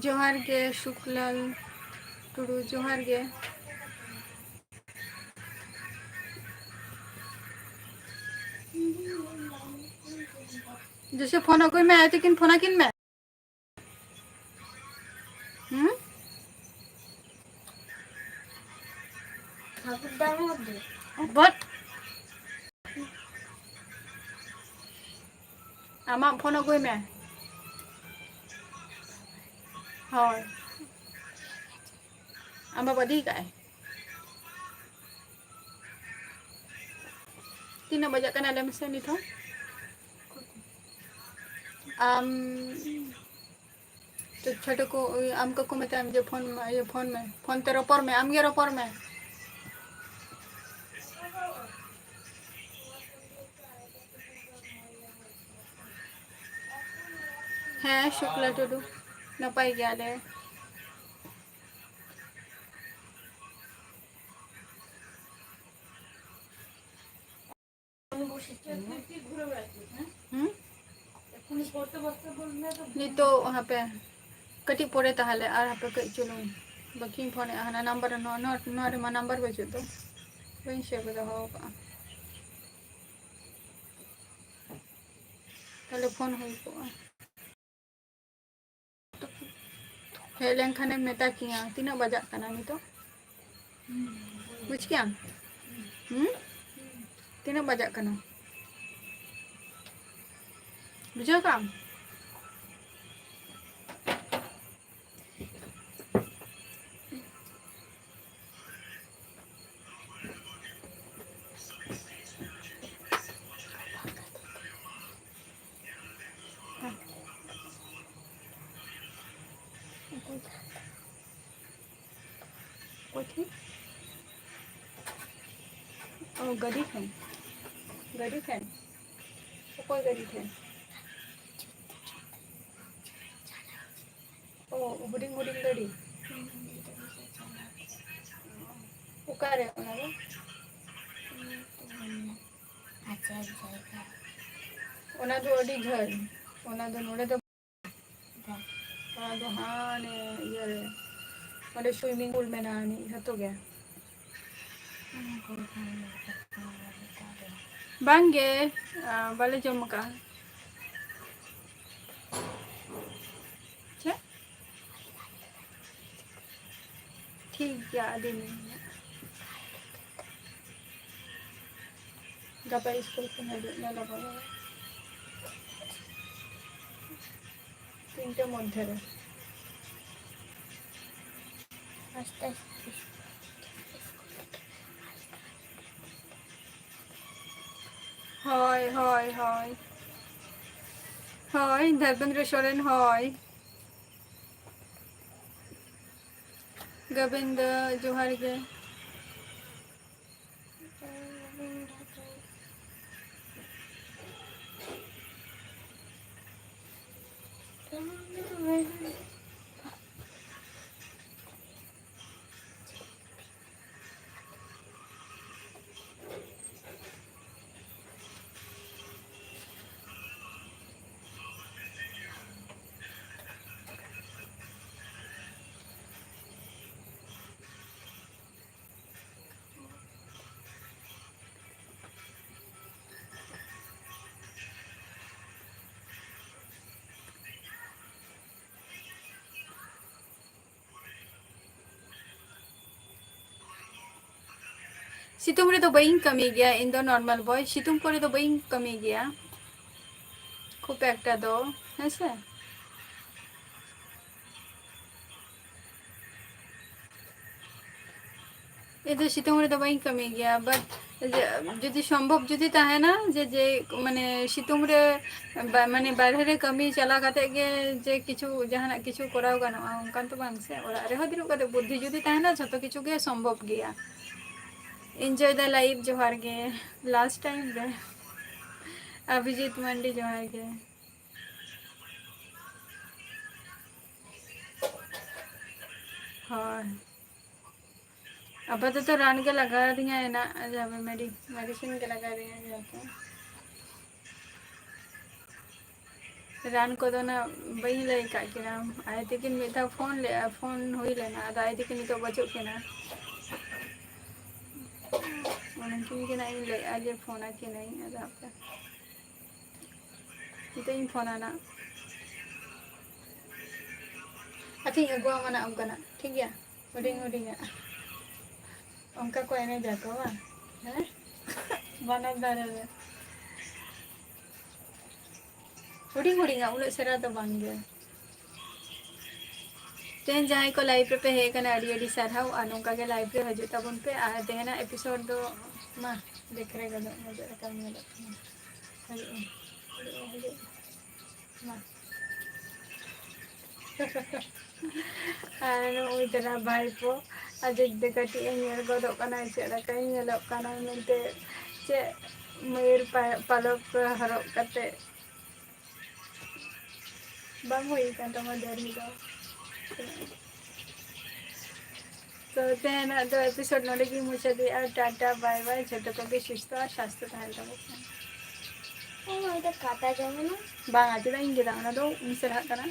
ᱡᱚᱦᱟᱨ ᱜᱮ ᱥᱩᱠᱞᱟᱞ ᱴᱩᱰᱩ, ᱡᱚᱦᱟᱨ ᱜᱮ᱾ ᱡᱮᱥᱮ ᱯᱷᱳᱱ ᱟᱹᱜᱩᱭ ᱢᱮ, ᱟᱭᱳ ᱛᱟᱹᱠᱤᱱ ᱯᱷᱳᱱ ᱟᱹᱠᱤᱱ ᱢᱮ᱾ ᱦᱩᱸ? ᱵᱚᱴ᱾ ᱟᱢᱟᱜ ᱯᱷᱳᱱ ᱟᱹᱜᱩᱭ ᱢᱮ᱾ ᱦᱳᱭ᱾ ᱟᱢ ᱵᱟᱵᱟ ᱤᱫᱤ ᱠᱟᱜᱼᱟᱭ? ᱛᱤᱱᱟᱹᱜ ᱵᱟᱡᱟᱜ ᱠᱟᱱᱟ ᱞᱟᱹᱭ ᱢᱮᱥᱮ ᱱᱤᱛ ᱦᱚᱸ? ᱟᱢ ᱛᱚ ᱪᱷᱳᱴᱩ ᱠᱚ, ᱟᱢ ᱠᱟᱠᱩ ᱢᱮᱛᱟᱭ ᱢᱮ ᱡᱮ ᱯᱷᱳᱱ ᱢᱮ, ᱤᱭᱟᱹ, ᱯᱷᱳᱱ ᱢᱮ, ᱯᱷᱳᱱ ᱛᱮ ᱨᱚᱯᱚᱲ ᱢᱮ, ᱟᱢ ᱜᱮ ᱨᱚᱯᱚᱲ ᱢᱮ᱾ ᱦᱮᱸ, ᱥᱩᱠᱞᱟ ᱴᱩᱰᱩ, ᱱᱟᱯᱟᱭ ᱜᱮᱭᱟᱞᱮ᱾ ᱦᱩᱸ? ᱱᱤᱛᱚᱜ ᱦᱟᱯᱮ ᱠᱟᱹᱴᱤᱡ ᱯᱚᱨᱮ ᱛᱟᱦᱚᱞᱮ, ᱟᱨ ᱦᱟᱯᱮ ᱠᱟᱹᱡ ᱪᱩᱞᱩᱝ ᱵᱟᱹᱠᱤᱧ ᱯᱷᱳᱱᱮᱫᱼᱟ᱾ ᱦᱟᱱᱟ ᱱᱟᱢᱵᱟᱨ ᱨᱮ, ᱱᱚᱣᱟ, ᱱᱚᱣᱟ, ᱱᱚᱣᱟ ᱨᱮᱢᱟ ᱱᱟᱢᱵᱟᱨ ᱵᱟᱹᱪᱩᱜ ᱫᱚ, ᱵᱟᱹᱧ ᱥᱮᱵᱷ ᱫᱚᱦᱚ ᱟᱠᱟᱫᱼᱟ᱾ ᱛᱟᱦᱚᱞᱮ ᱯᱷᱳᱱ ᱦᱩᱭ ᱠᱚᱜᱼᱟ᱾ ᱦᱮᱡ ᱞᱮᱱᱠᱷᱟᱱᱮᱢ ᱢᱮᱛᱟ ᱠᱤᱧᱟ ᱛᱤᱱᱟᱹᱜ ᱵᱟᱡᱟᱜ ᱠᱟᱱᱟ ᱱᱤᱛᱚᱜ᱾ ᱵᱩᱡᱽ ᱠᱮᱜᱼᱟᱢ? ᱦᱩᱸ? ᱛᱤᱱᱟᱹᱜ ᱵᱟᱡᱟᱜ ᱠᱟᱱᱟ? ᱵᱩᱡᱷᱟᱹᱣ ᱠᱟᱜᱼᱟᱢ? ᱚᱠᱚᱭ ᱴᱷᱮᱱ? ᱚ, ᱜᱟᱹᱰᱤ ᱴᱷᱮᱱ᱾ ᱜᱟᱹᱰᱤ ᱴᱷᱮᱱ? ᱚᱠᱚᱭ ᱜᱟᱹᱰᱤ ᱴᱷᱮᱱ? ᱚ, ᱦᱩᱰᱤᱧ ᱦᱩᱰᱤᱧ ᱜᱟᱹᱰᱤ᱾ ᱚᱠᱟᱨᱮ ᱚᱱᱟ ᱫᱚ? ᱚᱱᱟ ᱫᱚ ᱟᱹᱰᱤ ᱡᱷᱟᱹᱞ᱾ ᱚᱱᱟ ᱫᱚ ᱱᱚᱰᱮ ᱫᱚ ᱫᱚ ᱦᱟᱱᱮ ᱤᱭᱟᱹ ᱨᱮ, ᱚᱸᱰᱮ swimming pool ᱢᱮᱱᱟᱜᱼᱟ, ᱟᱹᱱᱤᱡ ᱡᱷᱚᱛᱚ ᱜᱮ᱾ ᱵᱟᱝ ᱜᱮ, ᱟ, ᱵᱟᱞᱮ ᱡᱚᱢ ᱟᱠᱟᱜᱼᱟ᱾ ᱪᱮᱫ? ᱴᱷᱤᱠ ᱜᱮᱭᱟ, ᱟᱹᱰᱤ ᱢᱚᱡᱽ᱾ ᱜᱟᱯᱟ ᱥᱠᱩᱞ ᱠᱷᱚᱱ ᱦᱤᱡᱩᱜ ᱢᱮ ᱞᱚᱜᱚᱱ ᱞᱚᱜᱚᱱ᱾ ᱛᱤᱱᱴᱮ ᱢᱚᱫᱽᱫᱷᱮ ᱨᱮ᱾ ᱟᱥᱛᱮ ᱟᱥᱛᱮ᱾ ᱦᱳᱭ, ᱦᱳᱭ, ᱦᱳᱭ᱾ ᱦᱳᱭ, ᱫᱷᱚᱨᱢᱮᱱᱫᱨᱚ ᱥᱚᱨᱮᱱ, ᱦᱳᱭ᱾ ᱜᱳᱵᱤᱱᱫᱚ, ᱡᱚᱦᱟᱨ ᱜᱮ᱾ ᱥᱤᱛᱩᱝ ᱨᱮᱫᱚ ᱵᱟᱹᱧ ᱠᱟᱹᱢᱤ ᱜᱮᱭᱟ ᱤᱧ ᱫᱚ, normal boy᱾ ᱥᱤᱛᱩᱝ ᱠᱚᱨᱮ ᱫᱚ ᱵᱟᱹᱧ ᱠᱟᱹᱢᱤ ᱜᱮᱭᱟ ᱠᱷᱩᱵ ᱮᱠᱴᱟ ᱫᱚ, ᱦᱮᱸ ᱥᱮ᱾ ᱤᱧ ᱫᱚ ᱥᱤᱛᱩᱝ ᱨᱮᱫᱚ ᱵᱟᱹᱧ ᱠᱟᱹᱢᱤ ᱜᱮᱭᱟ, but ᱡᱮ, ᱡᱩᱫᱤ ᱥᱚᱢᱵᱷᱚᱵ ᱡᱩᱫᱤ ᱛᱟᱦᱮᱱᱟ, ᱡᱮ, ᱡᱮ, ᱢᱟᱱᱮ, ᱥᱤᱛᱩᱝ ᱨᱮ ᱵᱟ-, ᱢᱟᱱᱮ, ᱵᱟᱨᱦᱮ ᱨᱮ ᱠᱟᱹᱢᱤ ᱪᱟᱞᱟᱣ ᱠᱟᱛᱮ ᱜᱮ ᱡᱮ ᱠᱤᱪᱷᱩ ᱡᱟᱦᱟᱱᱟᱜ ᱠᱤᱪᱷᱩ ᱠᱚᱨᱟᱣ ᱜᱟᱱᱚᱜᱼᱟ, ᱚᱱᱠᱟᱱ ᱛᱚ ᱵᱟᱝ ᱥᱮ᱾ ᱚᱲᱟᱜ ᱨᱮᱦᱚᱸ ᱫᱩᱲᱩᱵ ᱠᱟᱛᱮ ᱵᱩᱫᱽᱫᱷᱤ ᱡᱩᱫᱤ ᱛᱟᱦᱮᱱᱟ, ᱡᱷᱚᱛᱚ ᱠᱤᱪᱷᱩ ᱜᱮ ᱥᱚᱢᱵᱷᱚᱵ ᱜᱮᱭᱟ᱾ Enjoy the life, ᱡᱚᱦᱟᱨ ᱜᱮ, last time ᱨᱮ᱾ ᱚᱵᱷᱤᱡᱤᱛ ᱢᱟᱱᱰᱤ, ᱡᱚᱦᱟᱨ ᱜᱮ᱾ ᱦᱳᱭ᱾ ᱟᱯᱟᱛᱚᱛᱚ ᱨᱟᱱ ᱜᱮ ᱞᱟᱜᱟᱣ ᱟᱹᱫᱤᱧᱟ ᱮᱱᱟᱜ, ᱡᱟᱦᱟᱸ ᱢᱮᱰᱤ-, medicine ᱜᱮ ᱞᱟᱜᱟᱣ ᱟᱹᱫᱤᱧᱟ ᱡᱟᱦᱟᱸ ᱠᱚ᱾ ᱨᱟᱱ ᱠᱚᱫᱚ ᱱᱟᱜ ᱵᱟᱹᱧ ᱞᱟᱹᱭ ᱟᱠᱟᱫ ᱠᱤᱱᱟ᱾ ᱟᱭ ᱛᱤᱠᱤᱱ ᱢᱤᱫ ᱫᱷᱟᱣ ᱯᱷᱳᱱ ᱞᱮᱫᱼᱟ, ᱯᱷᱳᱱ ᱦᱩᱭ ᱞᱮᱱᱟ, ᱟᱫᱚ ᱟᱭ ᱛᱤᱠᱤᱱ ᱱᱤᱛᱚᱜ ᱵᱟᱹᱪᱩᱜ ᱠᱤᱱᱟ᱾ ᱩᱱᱠᱤᱱ ᱜᱮ ᱱᱟᱜ ᱤᱧ ᱞᱟᱹᱭᱮᱫᱼᱟ ᱡᱮ ᱯᱷᱳᱱ ᱟᱹᱠᱤᱱᱟᱹᱧ, ᱟᱫᱚ ᱦᱟᱯᱮ ᱱᱤᱛᱚᱜ ᱤᱧ ᱯᱷᱳᱱᱟ ᱱᱟᱜ᱾ ᱟᱪᱪᱷᱟᱧ ᱟᱹᱜᱩᱣᱟᱢᱟ ᱱᱟᱜ ᱚᱱᱠᱟᱱᱟᱜ, ᱴᱷᱤᱠ ᱜᱮᱭᱟ? ᱦᱩᱰᱤᱧ ᱦᱩᱰᱤᱧᱟᱜ ᱚᱱᱠᱟ ᱠᱚ ᱮᱱᱮᱡᱟ ᱠᱚ ᱵᱟᱝ? ᱦᱮᱸ, ᱵᱟᱱᱟᱨ ᱫᱷᱟᱨᱮ ᱨᱮ᱾ ᱦᱩᱰᱤᱧ ᱦᱩᱰᱤᱧᱟᱜ, ᱩᱱᱟᱹᱜ ᱥᱮᱬᱟ ᱫᱚ ᱵᱟᱝ ᱜᱮ᱾ ᱛᱮᱦᱮᱧ ᱡᱟᱦᱟᱸᱭ ᱠᱚ ᱞᱟᱭᱤᱵᱷ ᱨᱮᱯᱮ ᱦᱮᱡ ᱟᱠᱟᱱᱟ, ᱟᱹᱰᱤ ᱟᱹᱰᱤ ᱥᱟᱨᱦᱟᱣ, ᱟᱨ ᱱᱚᱝᱠᱟ ᱜᱮ ᱞᱟᱭᱤᱵᱷ ᱨᱮ ᱦᱤᱡᱩᱜ ᱛᱟᱵᱚᱱ ᱯᱮ᱾ ᱟᱨ ᱛᱮᱦᱮᱧᱟᱜ ᱮᱯᱤᱥᱳᱰ ᱫᱚ ᱢᱟ ᱫᱮᱠᱷᱨᱮ ᱜᱚᱫᱚᱜ ᱢᱮ, ᱪᱮᱫ ᱞᱮᱠᱟᱢ ᱧᱮᱞᱚᱜ ᱠᱟᱱᱟ᱾ ᱦᱤᱡᱩᱜ ᱢᱮ, ᱦᱤᱡᱩᱜ ᱢᱮ, ᱦᱤᱡᱩᱜ ᱢᱮ᱾ ᱢᱟ᱾ ᱟᱨ ᱱᱩᱭ ᱛᱟᱨᱟ ᱵᱷᱟᱭᱯᱳ ᱟᱡ ᱫᱚ ᱠᱟᱹᱴᱤᱡ ᱮ ᱧᱮᱞ ᱜᱚᱫᱚᱜ ᱠᱟᱱᱟ, ᱪᱮᱫ ᱞᱮᱠᱟᱭ ᱧᱮᱞᱚᱜ ᱠᱟᱱᱟ ᱢᱮᱱᱛᱮ, ᱪᱮᱫ ᱢᱚᱭᱩᱨ ᱯᱟ-, ᱯᱟᱞᱚᱠ ᱦᱚᱨᱚᱜ ᱠᱟᱛᱮ᱾ ᱵᱟᱝ ᱦᱩᱭ ᱟᱠᱟᱱ ᱛᱟᱢᱟ ᱫᱟᱹᱲᱦᱤ ᱫᱚ᱾ ᱛᱚ ᱛᱮᱦᱮᱧᱟᱜ ᱫᱚ ᱮᱯᱤᱥᱳᱰ ᱱᱚᱰᱮ ᱜᱮᱧ ᱢᱩᱪᱟᱹᱫᱮᱜᱼᱟ᱾ ᱴᱟᱴᱟ, ᱵᱟᱭ ᱵᱟᱭ, ᱡᱷᱚᱛᱚ ᱠᱚᱜᱮ ᱥᱩᱥᱛᱷᱚ ᱟᱨ ᱥᱟᱥᱛᱷᱚ ᱛᱟᱦᱮᱱ ᱛᱟᱵᱚᱱ ᱯᱮ᱾ ᱚ, ᱢᱤᱫᱴᱮᱡ ᱠᱟᱴᱟ ᱡᱚᱢ ᱮᱱᱟ᱾ ᱵᱟᱝᱟ, ᱪᱮᱫᱟᱜ ᱤᱧ ᱜᱮᱫᱟ? ᱚᱱᱟ ᱫᱚ ᱩᱱᱤᱥᱮ ᱞᱟᱦᱟᱜ ᱠᱟᱱᱟ᱾